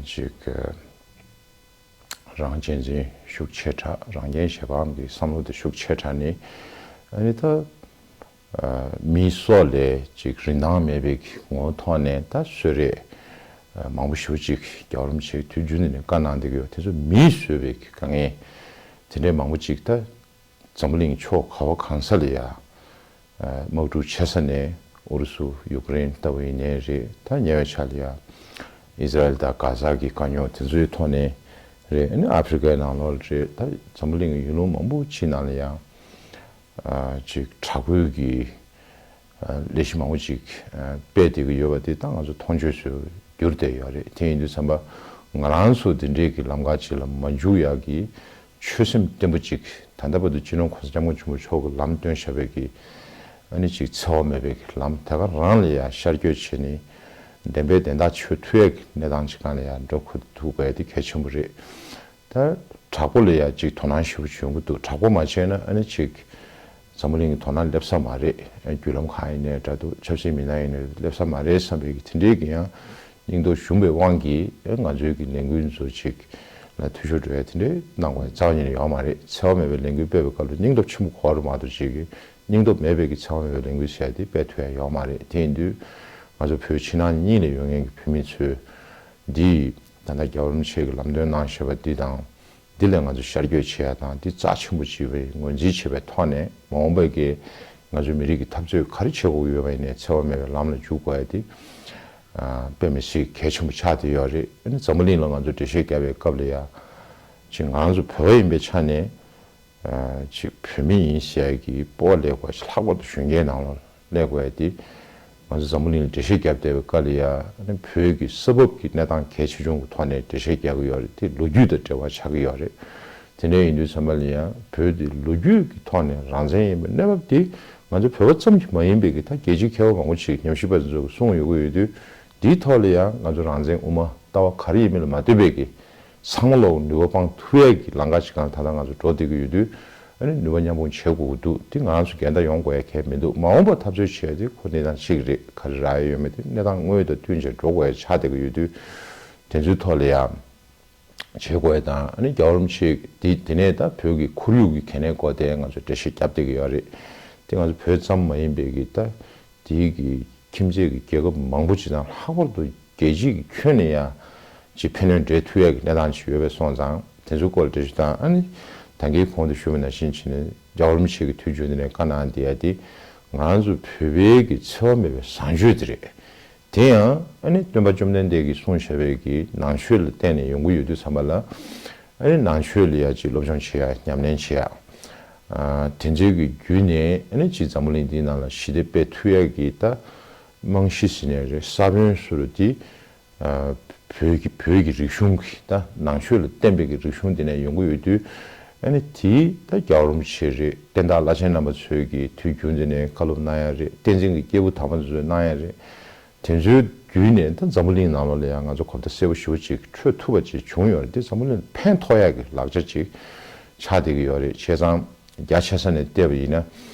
ཅིག་རང་གཅེས་འཛིན་ཤུགས་ཆེ་དྲགས། རང་རྒྱལ་གཞན་ཕམ་གྱི་བསམ་བློ་དེ་ཤུགས་ཆེ་དྲགས་ནས། ཨ་ནི་ད་མིའི་སྲོག་ལས་ཅིག་རིན་ཐང་མེད་པའི་ངོ་བོ་ཐོག་ནས་ད་གསོད་རེས་མང་པོ་ཞེ་པོ་ཅིག་རྒྱལ་བ་རིན་པོ་ཆེས་དུས་རྒྱུན་དུ་ནས་བཀའ་གནང་བསྡད་ཀྱི་ཡོད། དེ་ཚོ་མིས་བཟོས་པའི་དཀའ་ངལ་དེ་འདྲའི་མང་པོ་ཅིག་ད་འཛམ་བུ་གླིང་ཕྱོགས་ག་བ་གང་ས་ལ་ཡ། དམག་འཁྲུག་ཆེ་ས་ནས་ཨུ་རུ་སུ་ཡུཀ་རེན་ལྟ་བུ་ཡིན་ནའི་རེད། ད་ཉེ་བའི་ཆར་ལ་ཡ་ཨི་ཟ་རེལ་དང་གྷ་ཟ་གི་དཀའ་རྙོག་དེ་ཚོའི་ཐོག་ནས་རེད། ཨ་ནི་ཨ་ཧྥེ་རི་ཀའི་ནང་ལོགས་རེད། ད་འཛམ་བུ་གླིང་གི་ཡུལ་ལུང་མང་པོ་ཅིག་ནང་ལ་ཡ་ཅིག་དྲག་པོའི་གི་ལས་གཞི་མང་པོ་ཅིག་སྤེལ་བསྡད་ཀྱི་ཡོད་པ་དེ་ད་ང་ཚོ་མཐོང་ཆོས་སུ་གྱུར་བསྡད་ཡོད་རེད། དེ་ཡིན་དུས་ཙམ་པ་ང་རང་ཚོ་འདི་འདྲའི་གི་ལམ་ཁ་ཅིག་ལ་མ་འཇུག་ཡག་གི་ཆོད་སེམས་བརྟན་པོ་ཅིག་ད་ལྟ་བར་དུ་སྤྱི་ནོར་༸གོང་ས་༸སྐྱབས་མགོན་ཆེན་པོ་མཆོག་གིས་ལམ་སྟོན་བཞག་པའི་གི་ཨ་ནི་ཅིག་འཚེ་བ་མེད་པའི་གི་ལམ་དེ་ག་རང་ལ་ཡ་ཤར་བསྐྱོད་བྱས་ནས་བདེན་པའི་བདེན་མཐའ་ཆོད་ཐུབ་ཡག་གི་གནས་སྟངས་ཅིག་སྒང་ལ་ཡ་འགྲོ་ཁུ་ཐུག་དགོས་ཡ་དེ་གལ་ཆེན་པོ་རེད། ད་དྲག་པོ་ལ་ཡ་ཅིག་དོ་སྣང་ཞེ་པོ་ཅིག་ཡོང་གི་འདུག་དྲག་པོ་མ་བྱས་ན་ཨ་ནི་ཅིག་འཛམ་བུ་གླིང་གི་དོ་སྣང་སླེབས་ས་མ་རེད། བརྒྱུད་ལམ་གང་ཡིན་ནའི་འདྲ་འདུག་ཆབ་སྲིད་མི་སྣ་ཡིན་ནའི་སླེབས་ས་མ་རེད་བསམ་པའི་གི་དེ་འདྲའི་གི་ཡང་སྙིང་སྟོབས་ཞུམ་པའི་དབང་གིས་ང་ཚོའི་གི་ལས་འགུལ་ཚོ་ཅིག་ལ་འཐུས་ཤོར་འགྲོ་ཡ་དེ་འདྲའི་གནང་དགོས་ཡ་རྩ་བ་ཉིད་ནས་ཡོད་མ་རེད། འཚེ་བ་མེད་པའི་ལས་འགུལ་སྤེལ་བའི་སྐབས་ལ་སྙིང་སྟོབས་ཆེན་པོ་དགོས་རེད་མ་གཏོགས་ཅིག་གི་སྙིང་སྟོབས་མེད་པའི་གི་འཚེ་བ་མེད་པའི་ལས་འགུལ་བྱས་ཏེ་སྤེལ་ཐུབ་ཡ་ཡོད་མ་རེད། དེ་ཡིན་དུས་ང་ཚོ་བོད་ཕྱི་ནང་གཉིས་ལ་ཡོད་མཁན་གྱི་བོད་མི་ཚོས་འདི་ད་ལྟ་རྒྱལ་བ་རིན་པོ་ཆེ་གིས་ལམ་སྟོན་གནང་བཞག་པ་འདི་དང་། འདི་ལས་ང་ཚོ་ཤར་བསྐྱོད་བྱེད་ཡ་དང་འདི་རྩ་ཆེན་པོ་བྱེད་པའི་ངོས་འཛིན་བྱེད་པའི་ཐོག་ནས་མ་འོངས་པའི་གི་ང་ཚོའི་མི་རིགས་ཀྱི་འཐབ་རྩོད་ག་རེ་བྱེད་དགོས་ཀྱི་ཡོད་པ་ཡིན་ནའི་འཚེ་བ་མེད་པའི་ལམ་ལ་འཇུག་དགོས་ཡ་དེ་དཔེ་མི་སྲིད་གལ་ཆེན་པོ་ཆགས་བསྡད་ཡོད་རེད། ཨ་ནི་འཛམ་བུ་གླིང་ལ་ང་ཚོ་འགྲེལ་བཤད་རྒྱབ་པའི་སྐབས་ལ་ཡ་ཅིག་ང་རང་ཚོ་བོད་པ་ཡིན་པའི་ཆ་ནས། ཅིག་བོད་མི་ཡིན་ཟེར་ཡ་གི་སྤོབས་པ་སླེབས་དགོས་ཤིག་ལྷག་པར་དུ་གཞོན་སྐྱེས་ནང་ལ་སླེབས་དགོས་ཡ་དེ་ང་ཚོ་འཛམ་བུ་གླིང་ལ་འགྲེལ་བཤད་བརྒྱབ་བསྡད་པའི་སྐབས་ལ་ཡ་ཨ་ནི་བོད་ཀྱི་ས་བབ་ཀྱི་གནས་སྟངས་གལ་ཆེ་ཆུང་གི་ཐོག་ནས་འགྲེལ་བཤད་རྒྱག་གི་ཡོད་རེད། དེ་ལོ་རྒྱུས་དང་འབྲེལ་བ་ཆགས་ཀྱི་ཡོད་རེད། དེ་འདྲ་ཡིན་དུས་ཙམ་པ་ལ་ཡ་བོད་དེ་ལོ་རྒྱུས་ཀྱི་ཐོག་ནས་རང་བཙན་ཡིན་པའི་གནས་བབ་དེ་ ང་ཚོ་བོད་པ་ཙམ་གྱིས་མ་ཡིན་པའི་གི་ད་རྒྱལ་སྤྱིའི་མཁས་པ་མང་པོ་ཅིག་ཉམས་ཞིབ་པ་ཚོས་གསུངས་ཡོང་གི་ཡོད་དུས། འདིའི་ཐོག་ལ་ཡང་ང་ཚོ་རང་བཙན་དབུ་མ་ལྟ་བ་ག་རེ་ཡིན་མིན་ལ་མ་ལྟོས་པའི་གི་ཚང་མ་ལོག་ནུས་པ་སྤུངས་ཐུབ་ཡས་ཀྱི་ལམ་ཁ་ཅིག་སྒང་ད་ལྟ་ང་ཚོ་འགྲོ་བསྡད་ཀྱི་ཡོད་དུས། ཨ་ནི་ནུས་པ་མཉམ་སྤུངས་བྱེད་དགོས་ཀྱི་འདུག་དེ་ང་རང་ཚོ་འགལ་ཟླ་ཡོང་དགོས་ཡ་གལ་མི་འདུག་མ་འོངས་པར་འཐབ་རྩོད་བྱེད་ཡ་དེ་ཁོ་གནས་སྟངས་གཅིག་རེད། ག་རེ་རག་ཡ་ཡོད་མེད་དེ་གནས་སྟངས་དངོས་དང་བསྟུན་བྱས་འགྲོ་དགོས་ཡ་ཆགས་བསྡད་ཀྱི་ཡོད་དུས། དེ་ཚོའི་ཐོག་ལ་ཡང་བྱེད་དགོས་ཡ་དང་། ཨ་ནི་རྒྱལ་བ་རིན་པོ་ཆེ་དེ་དེ་ནས་ད་བོད་ཀྱི་ཁོར་ཡུག་གི་གལ་གནད་སྐོར་དེ་ང་ཚོ་འགྲེལ་བཤད་བརྒྱབ་བསྡད་ཀྱི་ཡོད་རེད། དེ་ང་ཚོ་བོད་ཙམ་མ་ཡིན་པའི་གི་ད་དེའི་གི་ཁྱིམ་མཚེས་ཀྱི་རྒྱལ་ཁབ་མང་པོ་ཅིག་དང་། ལྷག་པར་དུ་རྒྱལ་སྤྱིའི་གི་ཁྱོན་ནས་ཡང་ཅིག་ཕན་གནོད་འབྲེལ་ཐུབ་ཡ་གི་གནས་སྟངས་ཅིག་ཡོད་པའི་སོང་ཙང་། དེ་ཚོའི་སྐོར་ལ་འགྲེལ་བཤད་དང་། ཨ་ནི་ད་གིན་གོང་དུ་ཞུས་པ་ནང་བཞིན་བྱས་ནས་རྒྱལ་བ་རིན་པོ་ཆེ་གི་དུས་རྒྱུན་དེ་ནས་བཀའ་གནང་བསྡད་ཡ་དེ་ང་རང་ཚོ་བོད་པའི་གི་འཚེ་བ་མེད་པའི་བཟང་སྤྱོད་དེ་རེད། དེ་ཡང་ཨ་ནི་སྟོན་པ་བཅོམ་ལྡན་འདས་ཀྱིས་གསུངས་བཞག་པའི་གི་ནང་ཆོས་ལ་བརྟེན་ནས་ཡོང་གི་ཡོད་དུས་ཙམ་པ་ལ། ཨ་ནི་ནང་ཆོས་ལ་ཡ་ཅིག་སློབ་སྦྱོང་བྱེད་ཡ། ཉམས་ལེན་བྱེད་ཡ། ཨ། དེ་ཚོའི་གི་བརྒྱུད་ནས་ཨ་ནི་ཅིག་འཛམ་བུ་གླིང་འདིའི་ནང་ལ་ཞི་བདེ་སྤེལ་ཐུབ་ཡ་གི་ད་རྨང་གཞི་ཟེར་ནའི་རེད། ས་བོན་ཟེར་རུ་དེ། ཨ། བོད་ཀྱི་བོད་ཀྱི་རིག་གཞུང་གི་ད་ནང་ཆོས་ལ་བརྟེན་པའི་གི་རིག་གཞུང་དེ་ནས་ཡོང་གི་ཡོད་དུས། ཨ་ནི་དེ་ད་རྒྱལ་བ་རིན་པོ་ཆེ་རེད། བསྟན་བདག་བླ་ཆེན་རྣམ་པ་ཚོས་ཀྱི་དུས་རྒྱུན་དེ་ནས་བཀའ་སློབ་གནང་ཡ་རེད། བསྟན་འཛིན་གྱི་སྐྱེས་བུ་དམ་པ་ཚོས་གནང་ཡ་རེད། དེ་ཚོའི་བརྒྱུད་ནས་ད་འཛམ་བུ་གླིང་ནང་ལོགས་ལ་ཡང་ང་ཚོ་གོ་བརྡ་གསལ་པོ་ཞེ་པོ་ཅིག་འཕྲོད་ཐུབ་པ་ཅིག་བྱུང་ཡོད་རེད། དེ་འཛམ་བུ་གླིང་ལ་ཕན་ཐོགས་ཡག་གི་ལག་ཆ་ཅིག་ཆགས་བསྡད་ཀྱི་ཡོད་རེད། བྱས་ཙང་རྒྱ་ཆེ་ས་ནས་བལྟས་པ་ཡིན་ན།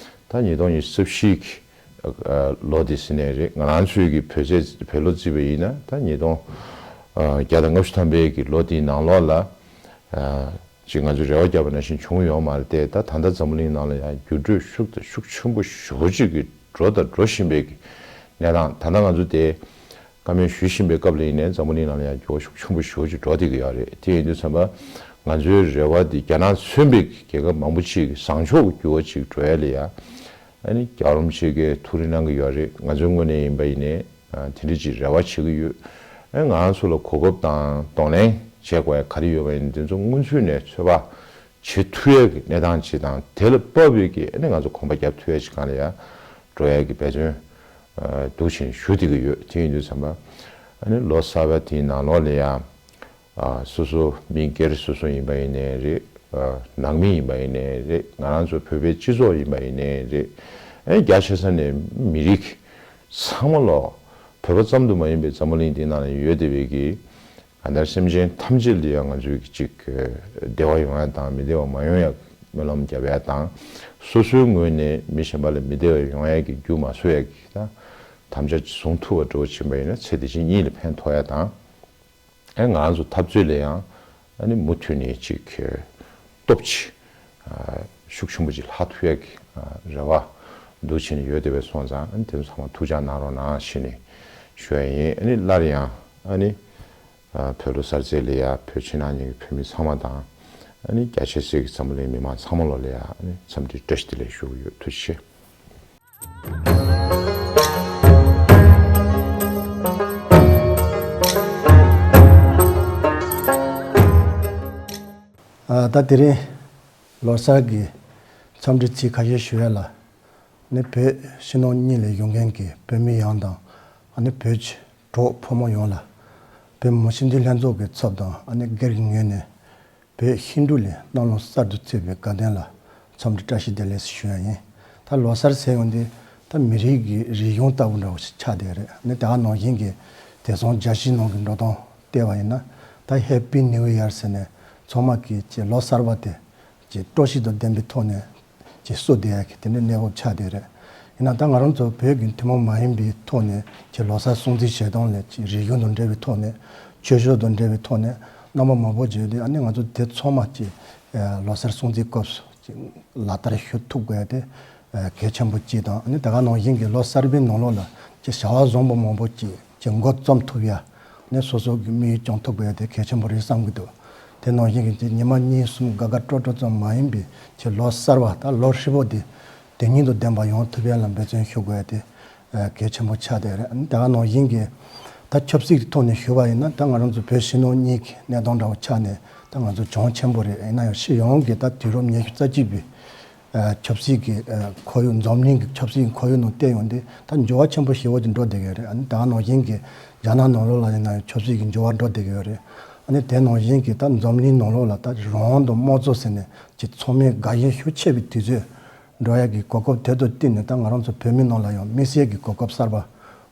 ད་ཉིས་སྟོང་ཉི་ཤུ་རྩ་བཞི་གི་ལོ་དེ་ཟེར་ནའི་རེད། ང་རང་ཚོའི་གི་བོད་ཚེས་བོད་ལོ་བརྩིས་པ་ཡིན་ན། ད་ཉིས་སྟོང་བརྒྱ་དང་ལྔ་བཅུ་ཐམ་པའི་གི་ལོ་དེའི་ནང་ལོགས་ལ། ཅིག་ང་ཚོས་རེ་བ་བརྒྱབ་པ་ནང་བཞིན་བྱུང་ཡོད་མ་རེད་དེ། ད་ད་ལྟ་འཛམ་བུ་གླིང་ནང་ལ་ཡང་འགྱུར་འགྲོས་ཤུགས་དང་ཤུགས་ཆེན་པོ་ཞེ་པོ་ཅིག་གི་འགྲོ་དང་འགྲོ་བཞིན་པའི་གི་གནས་སྟངས། ད་ལྟ་ང་ཚོ་དེ་བཀའ་མོལ་ཞུ་བཞིན་པའི་སྐབས་ལ་ཡིན་ནའི་འཛམ་བུ་གླིང་ནང་ལ་ཡང་འགྱུར་བ་ཤུགས་ཆེན་པོ་ཞེ་པོ་ཅིག་འགྲོ་བསྡད་ཀྱི་ཡོད་རེད། དེ་ཡིན་དུས་ཙམ་པ་ང་ཚོའི་རེ་བ་འདི་རྒྱ་ནག་མཚོན་པའི་གི་རྒྱལ་ཁབ་མང་པོ་ཅིག་གི་བཟང་ཕྱོགས་ཀྱི་འགྱུར་བ་ཅིག་འགྲོ་ཡ་ལ་ཡ། ཨ་ནི་རྒྱལ་བ་རིན་པོ་ཆེ་གིས་ཐུགས་རེ་གནང་གི་ཡོད་རེད། ང་ཚོའི་ངོས་ནས་ཡིན་པ་ཡིན་ནའི། ཨ། དེ་འདྲ་ཅིག་རེ་བ་བྱེད་ཀྱི་ཡོད། ཨ། ང་རང་ཚོ་ལ་གོ་སྐབས་དང་གདོང་ལེན་བྱེད་དགོས་ཡ་ག་རེ་ཡོད་པ་ཡིན་ན། དེ་ཚོ་སྔོན་ཚུད་ནས་ཚོད་དཔག་བྱེད་ཐུབ་ཡ་གི་གནས་སྟངས་ཅིག་དང་། དེ་ལ་དཔག་པའི་གི་ཨ་ནི་ང་ཚོ་གོམ་པ་རྒྱབ་ཐུབ་ཡ་ཅིག་སྒང་ལ་ཡ་འགྲོ་ཡ་གི་འབད་བརྩོན་འདུག་བྱས་ནས་ཞུ་བསྡད་ཀྱི་ཡོད། དེ་ཡིན་དུས་ཙམ་པ་ཨ་ནི་ལོ་གསར་པ་དེའི་ནང་ལོགས་ལ་ཡ། ཨ། སོ་སོ་མི་སྒེར་སོ་སོ་ཡིན་པ་ཡིན་ནའི་རེད། ཨ། ནང་མི་ཡིན་པ་ཡིན་ནའི་རེད། ང་རང་ཚོ་བོད་པའི་སྤྱི་ཚོགས་ཡིན་པ་ཡིན་ནའི་རེད། ཨེ། རྒྱ་ཆེ་ས་ནས་མི་རིགས་ཚང་མ་ལོག་བོད་པ་ཙམ་དུ་མ་ཡིན་པའི་འཛམ་བུ་གླིང་འདི་ནང་ལ་ཡོད་བསྡད་པའི་གི་གང་ལྟར་སེམས་ཅན་ཐམས་ཅད་ལ་ཡང་ང་ཚོས་ཀྱི་ཅིག་བདེ་བ་ཡོང་ཡ་དང་མི་བདེ་བ་མ་ཡོང་ཡ་སྨོན་ལམ་རྒྱབ་ཡ་དང་། སོ་སོའི་ངོས་ནས་མི་གཞན་པ་ལ་མི་བདེ་བ་ཡོང་ཡ་གི་རྒྱུ་མ་བཟོ་ཡ་གི་ད་དམ་བཅའ་ཅིག་བཟུང་ཐུབ་པ་འདྲ་བོ་ཕྱིན་པ་ཡིན་ན། ཚེ་འདི་ཕྱི་གཉིས་ལ་ཕན་ཐོགས་ཡ་དང་། ཨེ། ང་རང་ཚོ་འཐབ་རྩོད་ལ་ཡང་ཨ་ནི་མུ་མཐུད་ནས་ཅིག་སྟོབས་ཅིག་ཨ། ཤུགས་ཆེན་པོ་ཅིག་ལྷག་ཐུབ་ཡ་གི་ཨ་རེ་བ་འདུག་བྱས་ནས་ཡོད་བསྡད་པའི་སོང་ཙང་། ཨ་ནི་དེ་ཚོ་ཚང་མ་ཐུགས་འཇགས་གནང་རོགས་གནང་ཞུས་ནས་ཞུ་ཡ་ཡིན། ཨ་ནི་སླར་ཡང་ཨ་ནི་ཨ་བོད་ལོ་གསར་ཚེས་ལ་ཡ་བོད་ཕྱི་ནང་གཉིས་ཀྱི་བོད་མི་ཚང་མ་དང་། ཨ་ནི་རྒྱ་ཆེ་སའི་གི་འཛམ་བུ་གླིང་མི་མང་ཚང་མ་ལོག་ལ་ཡ་ཨ་ནི་འཚམས་འདྲི་བཀྲ་ཤིས་བདེ་ལེགས་ཞུ་གི་ཡོད། ཐུགས་རྗེ་ཆེ། ཨ། ད་དེ་རིང་ལོ་གསར་གྱི་འཚམས་འདྲི་ཚིག་ཁ་ཤས་ཞུ་ཡ་ལ། ནི་བོད་ཕྱི་ནང་གཉིས་ལས་བཞུགས་མཁན་གྱི་བོད་མི་ཡོངས་དང་། ཨ་ནི་བོད་ཀྱི་གྲོགས་ཕོ་མོ་ཡོངས་ལ། བོད་མི་མང་སྤྱི་འཐུས་ལྷན་ཚོགས་ཀྱི་ཚབ་དང་། ཨ་ནི་སྒེར་གྱི་ངོས་ནས་བོད་ཧིན་རྡུ་ལས་གནམ་ལོ་གསར་དུ་ཚེས་པའི་དགའ་སྟོན་ལ་འཚམས་འདྲི་བཀྲ་ཤིས་བདེ་ལེགས་ཞུ་ཡ་ཡིན། ད་ལོ་གསར་ཟེར་ཡོང་དུས་ད་མི་རིགས་ཀྱི་རིག་གཞུང་ལྟ་བུ་འདྲ་བོ་ཞིག་ཆགས་བསྡད་རེད། ནི་ད་ག་ནང་བཞིན་གྱི་དེང་སང་རྒྱལ་སྤྱིའི་ནང་གི་འགྲོ་སྟངས་བལྟས་པ་ཡིན་ན། ད་ཧེ་པི་ནིའུ་ཡར་ཟེར་ནས་ཚང་མ་གིས་ཀྱི་ལོ་གསར་པ་དེ་ཀྱི་སྤྲོ་སྐྱིད་དང་ལྡན་པའི་ཐོག་ནས་ཀྱི་བསུ་བསྡད་ཡ་གི་དེ་འདྲའི་གནས་བབ་ཆགས་བསྡད་རེད། ཡིན་ན་ད་ང་རང་ཚོ་བོད་ཀྱི་ཐུན་མོང་མ་ཡིན་པའི་ཐོག་ནས་ཀྱི་ལོ་གསར་སྲུང་བརྩི་བྱེད་སྟངས་ལས་ཀྱི་རིག་གཞུང་དང་འབྲེལ་བའི་ཐོག་ནས། ཆོས་ཕྱོགས་དང་འབྲེལ་བའི་ཐོག་ནས་རྣམ་པ་མང་པོ་བརྗོད་དེ། ཨ་ནི་ང་ཚོ་དེ་ཚང་མ་ཀྱི་ལོ་གསར་སྲུང་བརྩིའི་སྐབས་སུ་ཀྱི་ལག་བསྟར་ཞུ་ཐུབ་དགོས་ཡ་དེ་གལ་ཆེན་པོ་གཅིག་དང་། ཨ་ནི་ད་ག་ནང་བཞིན་གྱི་ལོ་གསར་པའི་ནང་ལོགས་ལ་ཀྱི་བྱ་བ་བཟང་པོ་མང་པོ་ཅིག་ཀྱི་འགོ་རྩོམ་ཐུབ་ཡ། ནས་སོ་སོ་གི་དམིགས་ཡུལ་སྐྱོང་ཐུབ་དགོས་ཡ་དེ་གལ་ཆེན་པོ་རེད་བསམ་གྱི་འདུག་དེ་ནང་བཞིན་གྱི་ཉི་མ་གཉིས་གསུམ་དགའ་དགའ་སྤྲོ་སྤྲོ་ཙམ་མ་ཡིན་པའི་ཀྱི་ལོ་གསར་བ་དང་ལོ་ཧྲིལ་པོ་དེ་དོན་སྙིང་དང་ལྡན་པ་ཡོང་ཐུབ་ཡ་ལ་འབད་བརྩོན་ཞུ་དགོས་ཡ་དེ་གལ་ཆེན་པོ་ཆགས་བསྡད་རེད། ད་ག་ནང་བཞིན་གྱི་ད་ཆབ་སྲིད་ཀྱི་ཐོག་ནས་ཞུས་པ་ཡིན་ན། ད་ང་རང་ཚོ་བོད་ཕྱི་ནང་གཉིས་ཀྱི་གནས་སྟངས་འདྲ་བོ་ཆགས་ནས་ད་ང་ཚོ་གྱོང་ཆེན་པོ་རེད། ཡིན་ན་ཡང་སྤྱི་ཡོངས་ཀྱི་ད་དུས་རབས་ཉི་ཤུ་རྩ་གཅིག་པའི་ཆབ་སྲིད་ཀྱི་ཁོར་ཡུག་འཛམ་གླིང་གི་ཆབ་སྲིད་ཀྱི་ཁོར་ཡུག་ནང་བལྟས་ཡོང་དུས་ད་འགྱུར་བ་ཆེན་པོ་ཞེ་པོ་ཅིག་འགྲོ་བསྡད་ཀྱི་རེད། ཨ་ནི་ད་ག་ནང་བཞིན་གྱི་རྒྱ་ནག་ནང་ལོགས་ལ་ཡིན་ན་ཡང་ཆབ་སྲིད་ཀྱི་འགྱུར་བ་འགྲོ་བསྡད་ཀྱི་ཡོད་རེད། ཨ་ནི་དེ་ནང་བཞིན་གྱི་ད་འཛམ་གླིང་ནང་ལོགས་ལ་ད་རང་དབང་དང་དམངས་གཙོ་ཟེར་ནས་ཀྱི་ཚང་མས་དགའ་ཞེན་ཤུགས་ཆེ་བའི་དུས་ཚོད་ འགྲོ་ཡག་གི་གོ་སྐབས་དེ་དང་བསྟུན་ནས། ད་ང་རང་ཚོ་བོད་མི་ནང་ལ་ཡང་དམིགས་བསལ་གྱི་གོ་སྐབས་གསར་པ་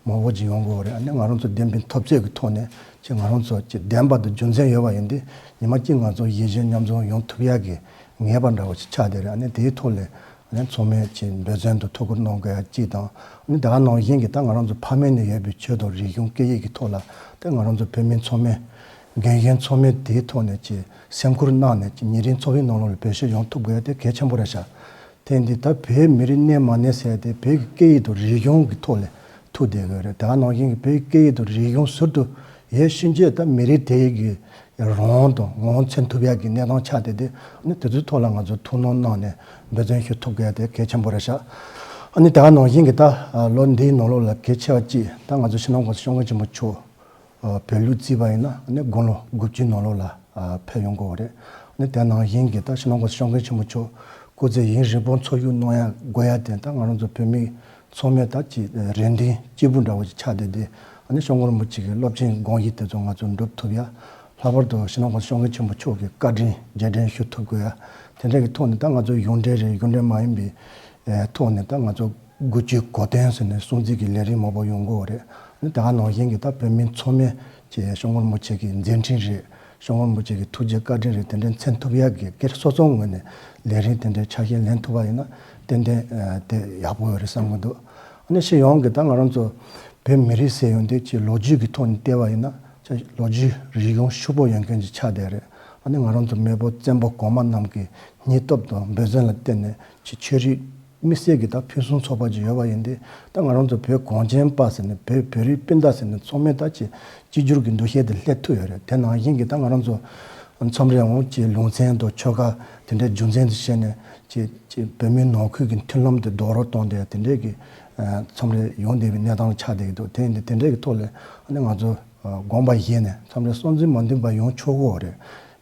མང་པོ་ཅིག་ཡོང་གི་ཡོད་རེད། ཨ་ནི་ང་རང་ཚོ་བདེན་པའི་འཐབ་རྩོད་ཀྱི་ཐོག་ནས་ཅིག་ང་རང་ཚོ་ཅིག་བདེན་པ་དང་རྒྱུ་མཚན་ཡོད་པ་ཡིན་དུས། ཉི་མ་གཅིག་ང་ཚོ་ཡིད་ཆེས་མཉམ་འཛོམས་ཡོང་ཐུབ་ཡག་གི་ངེས་པ་འདྲ་བོ་ཅིག་ཆགས་བསྡད་རེད། ཨ་ནི་དེའི་ཐོག་ལ་ཨ་ནི་ཚང་མས་ཅིག་འབད་བརྩོན་དང་ཐུགས་ཁུར་གནང་དགོས་ཡག་གཅིག་དང་། ཨ་ནི་དེ་ག་ནང་བཞིན་གྱི་ད་ང་རང་ཚོ་ཕ་མེས་ནས་ཡོད་པའི་ཆོས་དང་རིག་གཞུང་སྐད་ཡིག་གི་ཐོག་ལ། ད་ང་རང་ཚོ་བོད་མི་ཚང་མས། རྒན་གཞོན་ཚང་མས་དེའི་ཐོག་ནས་ཀྱི་སེམས་ཁུར་གནང་ནས་ཀྱི་ཉིན་རེའི་འཚོ་བའི་ནང་ལོགས་ལ་བེད་སྤྱོད་ཡོང་ཐུབ་དགོས་ཡ་དེ་གལ་ཆེན་པོ་རེད་ཤག་དེ་འདི་ད་བོད་མི་རིགས་གནས་མ་གནས་ཟེར་ཡ་དེ་བོད་ཀྱི་སྐད་ཡིག་དང་རིག་གཞུང་གི་ཐོག་ལ་ཐུག་བསྡད་དགོས་རེད། དེ་ག་ནང་བཞིན་གྱི་བོད་ཀྱི་སྐད་ཡིག་དང་རིག་གཞུང་ཟུར་དུ་ཡོད་ཕྱིན་ཆད། ད་མི་རིགས་དེ་ཡི་གི་རང་དབང་དང་ངོ་བོ་མཚོན་ཐུབ་ཡ་གི་གནས་སྟངས་ཆགས་བསྡད་དེ། ཨ་ནི་དེ་ཚོའི་ཐོག་ལ་ང་ཚོ་ཐུགས་སྣང་གནང་ནས་འབད་བརྩོན་ཞུ་ཐུབ་དགོས་ཡ་དེ་གལ་ཆེན་པོ་རེད་ཤག་ཨ་ནི་དེ་ག་ནང་བཞིན་གྱི་ད་ལོ་འདིའི་ནང་ལོགས་ལ་གལ་ཆེ་བ་གཅིག་ད་ང་ཚོ་སྤྱི་ནོར་༸གོང་ས་༸སྐྱབས་མགོན་ཆེན་པོ་མཆོག་བོད་ལུགས་བརྩིས་པ་ཡིན་ན། ཨ་ནི་དགུང་ལོ་དགུ་བཅུའི་ནང་ལོགས་ལ་ཨ་ཕེབས་ཡོང་གི་ཡོད་རེད། ཨ་ནི་དེ་ནང་བཞིན་གྱི་ད་སྤྱི་ནོར་༸གོང་ས་༸སྐྱབས་མགོན་ཆེན་པོ་མཆོག་སྐུ་ཚེ་ཡུན་རིང་པོ་འཚོ་བཞུགས་གནང་ཡ་དགོས་ཡ་དེ་ད་ང་རང་ཚོ་བོད་མི་ཚང་མས་ད་ཅིག་རེ་འདུན་གཅིག་པུ་འདྲ་བོ་ཅིག་ཆགས་བསྡད་དེ། ཨ་ནི་སྐྱབས་མགོན་རིན་པོ་ཆེ་གི་སློབ་ཆེན་དགོངས་གཞི་དེ་ཚོ་ང་ཚོ་འགྲུབ་ཐུབ་ཡ། ལྷག་པར་དུ་སྤྱི་ནོར་༸གོང་ས་༸སྐྱབས་མགོན་ཆེན་པོ་མཆོག་གི་བཀའ་དྲིན་རྗེས་དྲན་ཞུ་ཐུབ་དགོས་ཡ། དེ་འདྲ་གི་ཐོག་ནས་ད་ང་ཚོ་གཞུང་འབྲེལ་རེད། གཞུང་འབྲེལ་མ་ཡིན་པའི་ཨེ་ཐོག་ནས་ད་ང་ཚོ་དགུ་བཅུའི་གོ་སྟོན་ཟེར་ནས་སྲུང་བརྩི་གི་ལས་རིམ་མང་པོ་ཡོང་གི་ཡོད་རེད། ཨ་ནི་དེ་ག་ནང་བཞིན་གྱི་ད་བོད་མི་ཚང་མས་ཀྱི་སྐྱབས་མགོན་རིན་པོ་ཆེ་གི་མཛད་འཕྲིན་རེད། སྐྱབས་མགོན་རིན་པོ་ཆེ་གི་ཐུགས་རྗེ་བཀའ་དྲིན་རེད། དེ་འདྲའི་མཚོན་ཐུབ་ཡག་གི་སྒེར་སོ་སོའི་ངོས་ནས་ལས་རིམ་དེ་འདྲའི་ཆ་ཤས་ལེན་ཐུབ་པ་ཡིན་ན་ཏན་ཏན་ཨ་དེ་ཡག་པོ་ཡོད་རེད་བསམ་གྱི་འདུག་ཨ་ནི་སྤྱི་ཡོངས་ཀྱི་ད་ང་རང་ཚོ་བོད་མི་རིགས་ཟེར་ཡོང་དུས་ཀྱི་ལོ་རྒྱུས་ཀྱི་ཐོག་ནས་བལྟས་པ་ཡིན་ན། ལོ་རྒྱུས་རིག་གཞུང་ཕྱུག་པོ་ཡོད་མཁན་ཅིག་ཆགས་བསྡད་རེད། ཨ་ནི་ང་རང་ཚོ་མེས་པོ་བཙན་པོ་གོང་མ་རྣམས་ཀྱི་སྙིང་སྟོབས་དང་འབད་བརྩོན་ལ་བརྟེན་ནས་ཀྱི་ཆོས་རིག་དམིགས་བསལ་གྱི་ད་ཕུན་སུམ་ཚོགས་པ་ཅིག་ཡོད་པ་ཡིན་ཏེ། ད་ང་རང་ཚོ་བོད་གངས་ཅན་པ་ཟེར་ནས་བོད་བོད་རིགས་སྤུན་ཟླ་ཟེར་ནས་ཚང་མས་ད་ཅིག་གཅིག་གྱུར་གྱི་འདུ་ཤེས་དེ་སླེབས་ཐུབ་ཡོད་རེད། དེ་ནང་བཞིན་གྱི་ད་ང་རང་ཚོ་མཚམས་རེ་འོང་ཅིག་ལུང་ཚན་དང་ཆོལ་ཁ་དེ་འདྲའི་རྒྱུ་མཚན་དུ་བྱས་ནས་ཅིག་ཅིག་བོད་མིའི་ནང་ཁུལ་གྱི་མཐུན་ལམ་དེ་རྡོག་རོལ་གཏོང་བསྡད་དེ་འདྲའི་གི་མཚམས་རེ་ཡོང་བསྡད་པའི་གནས་སྟངས་ཆགས་བསྡད་ཀྱི་འདུག་དེ་ཡིན་དུས་དེ་འདྲའི་གི་ཐོག་ལ་ཨ་ནི་ང་ཚོ་དགོངས་པ་བཞེས་ནས་མཚམས་རེ་བསམ་ཚུལ་མ་མཐུན་པ་ཡོང་ཆོག་གི་ཡོད་རེད།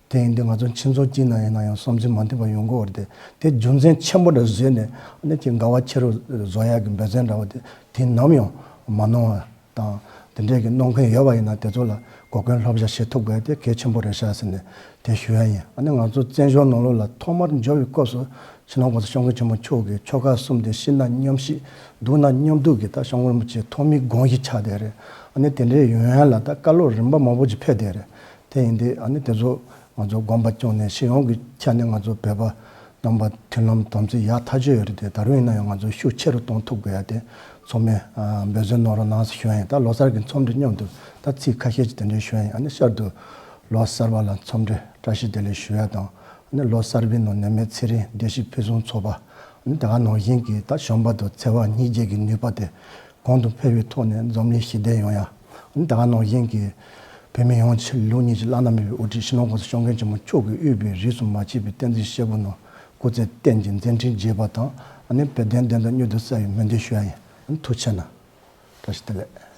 དེ་ཡིན་དུས་ང་ཚོ་ཁྱིམ་ཚང་གཅིག་ནང་ཡིན་ན་ཡང་བསམ་ཚུལ་མ་མཐུན་པ་ཡོང་གི་ཡོད་རེད། དེ་རྒྱུ་མཚན་ཆེན་པོ་འདྲ་བཟོས་ནས་ཨ་ནི་ཅིག་འགལ་བ་ཆེ་རུ་བཟོ་ཡག་གི་འབད་བརྩོན་འདྲ་བོ་དེ་དེ་ནམ་ཡང་མ་གནང་བ་དང་། དེ་འདྲའི་གི་གནང་མཁན་ཡོད་པ་ཡིན་ན་དེ་ཚོ་ལ་གོ་སྐོན་བསླབ་བྱ་བྱེད་ཐུབ་དགོས་དེ་གལ་ཆེན་པོ་རེད་ཤག་ཟེར་ནས་དེ་ཞུ་ཡ་ཡིན། ཨ་ནི་ང་ཚོ་བཙན་བྱོལ་ནང་ལོགས་ལ་ཐོག་མར་འབྱོར་བའི་སྐབས་སུ་སྤྱི་ནོར་༸གོང་ས་༸སྐྱབས་མགོན་ཆེན་པོ་མཆོག་གིས་ཆོལ་ཁ་གསུམ་དེ་ཤི་ན་མཉམ་ཤི་སྡུག་ན་མཉམ་སྡུག་གི་ད་སྐྱབས་མགོན་རིན་པོ་ཆེ་ཐོག་མའི་དགོངས་གཞི་ཆགས་བསྡད་རེད། ཨ་ནི་དེ་འདྲའི་ཡོང་ཡ་ལ་ད་བཀའ་སློབ་རིམ་པ་མང་པོ་ཅིག་ཕེབས་བསྡད་རེད། དེ་ཡིན་དུས་ཨ་ནི་དེ་ཚོ་ང་ཚོ་དགོངས་པ་བཅངས་ནས་སྤྱི་ཡོངས་ཀྱི་ཆ་ནས་ང་ཚོ་བོད་པ་རྣམ་པ་མཐུན་ལམ་དམ་ཚིག་ཡག་ཐག་ཆོད་ཡོད་རེད་དེ། ད་རུང་ཡིན་ན་ཡང་ང་ཚོ་ཤུགས་ཆེ་རུ་གཏོང་ཐུབ་དགོས་ཡ་དེ་ཚང་མས་ཨ་འབད་བརྩོན་གནང་རོགས་གནང་ཟེར་ཞུ་ཡ་ཡིན། ད་ལོ་གསར་གྱི་འཚམས་འདྲི་མཉམ་དུ་ད་ཚིག་ཁ་ཤས་ཅིག་དེ་འདྲ་ཞུ་ཡ་ཡིན། ཨ་ནི་བསྐྱར་དུ་ལོ་གསར་པ་ལ་འཚམས་འདྲི་བཀྲ་ཤིས་བདེ་ལེགས་ཞུ་ཡ་དང་། ཨ་ནི་ལོ་གསར་པའི་ནང་ནད་མེད་ཚེ་རིང་བདེ་སྐྱིད་ཕུན་སུམ་ཚོགས་པ། ཨ་ནི་དེ་ག་ནང་བཞིན་གྱི་ད་བྱམས་པ་དང་བརྩེ་བ་སྙིང་རྗེ་གི་ནུས་པ་དེ་གོང་དུ་འཕེལ་བའི་ཐོག་ནས་འཛམ་གླིང་ཞི་བདེ་ཡོང་ཡ། ཨ་ནི་དེ་ག་ནང་བཞིན་གྱི་བོད་མི་ཡོངས་ཀྱི་ལུགས་གཉིས་ཀྱི་བླ་ན་མེད་པའི་དབུ་ཁྲིད་སྤྱི་ནོར་༸གོང་ས་༸སྐྱབས་མགོན་ཆེན་པོ་མཆོག་གིས་དབུས་པའི་རིས་སུ་མ་ཆད་པའི་བསྟན་འཛིན་སྐྱེས་བུ་རྣམས་སྐུ་ཚེ་བརྟན་ཅིང་མཛད་འཕྲིན་རྒྱས་པ་དང་། ཨ་ནི་བོད་དོན་བདེན་མཐའ་མྱུར་དུ་གསལ་བའི་སྨོན་འདུན་ཞུ་ཡ་ཡིན། ཨ་ནི་ཐུགས་རྗེ་གནང་། བཀྲ་ཤིས་བདེ་ལེགས།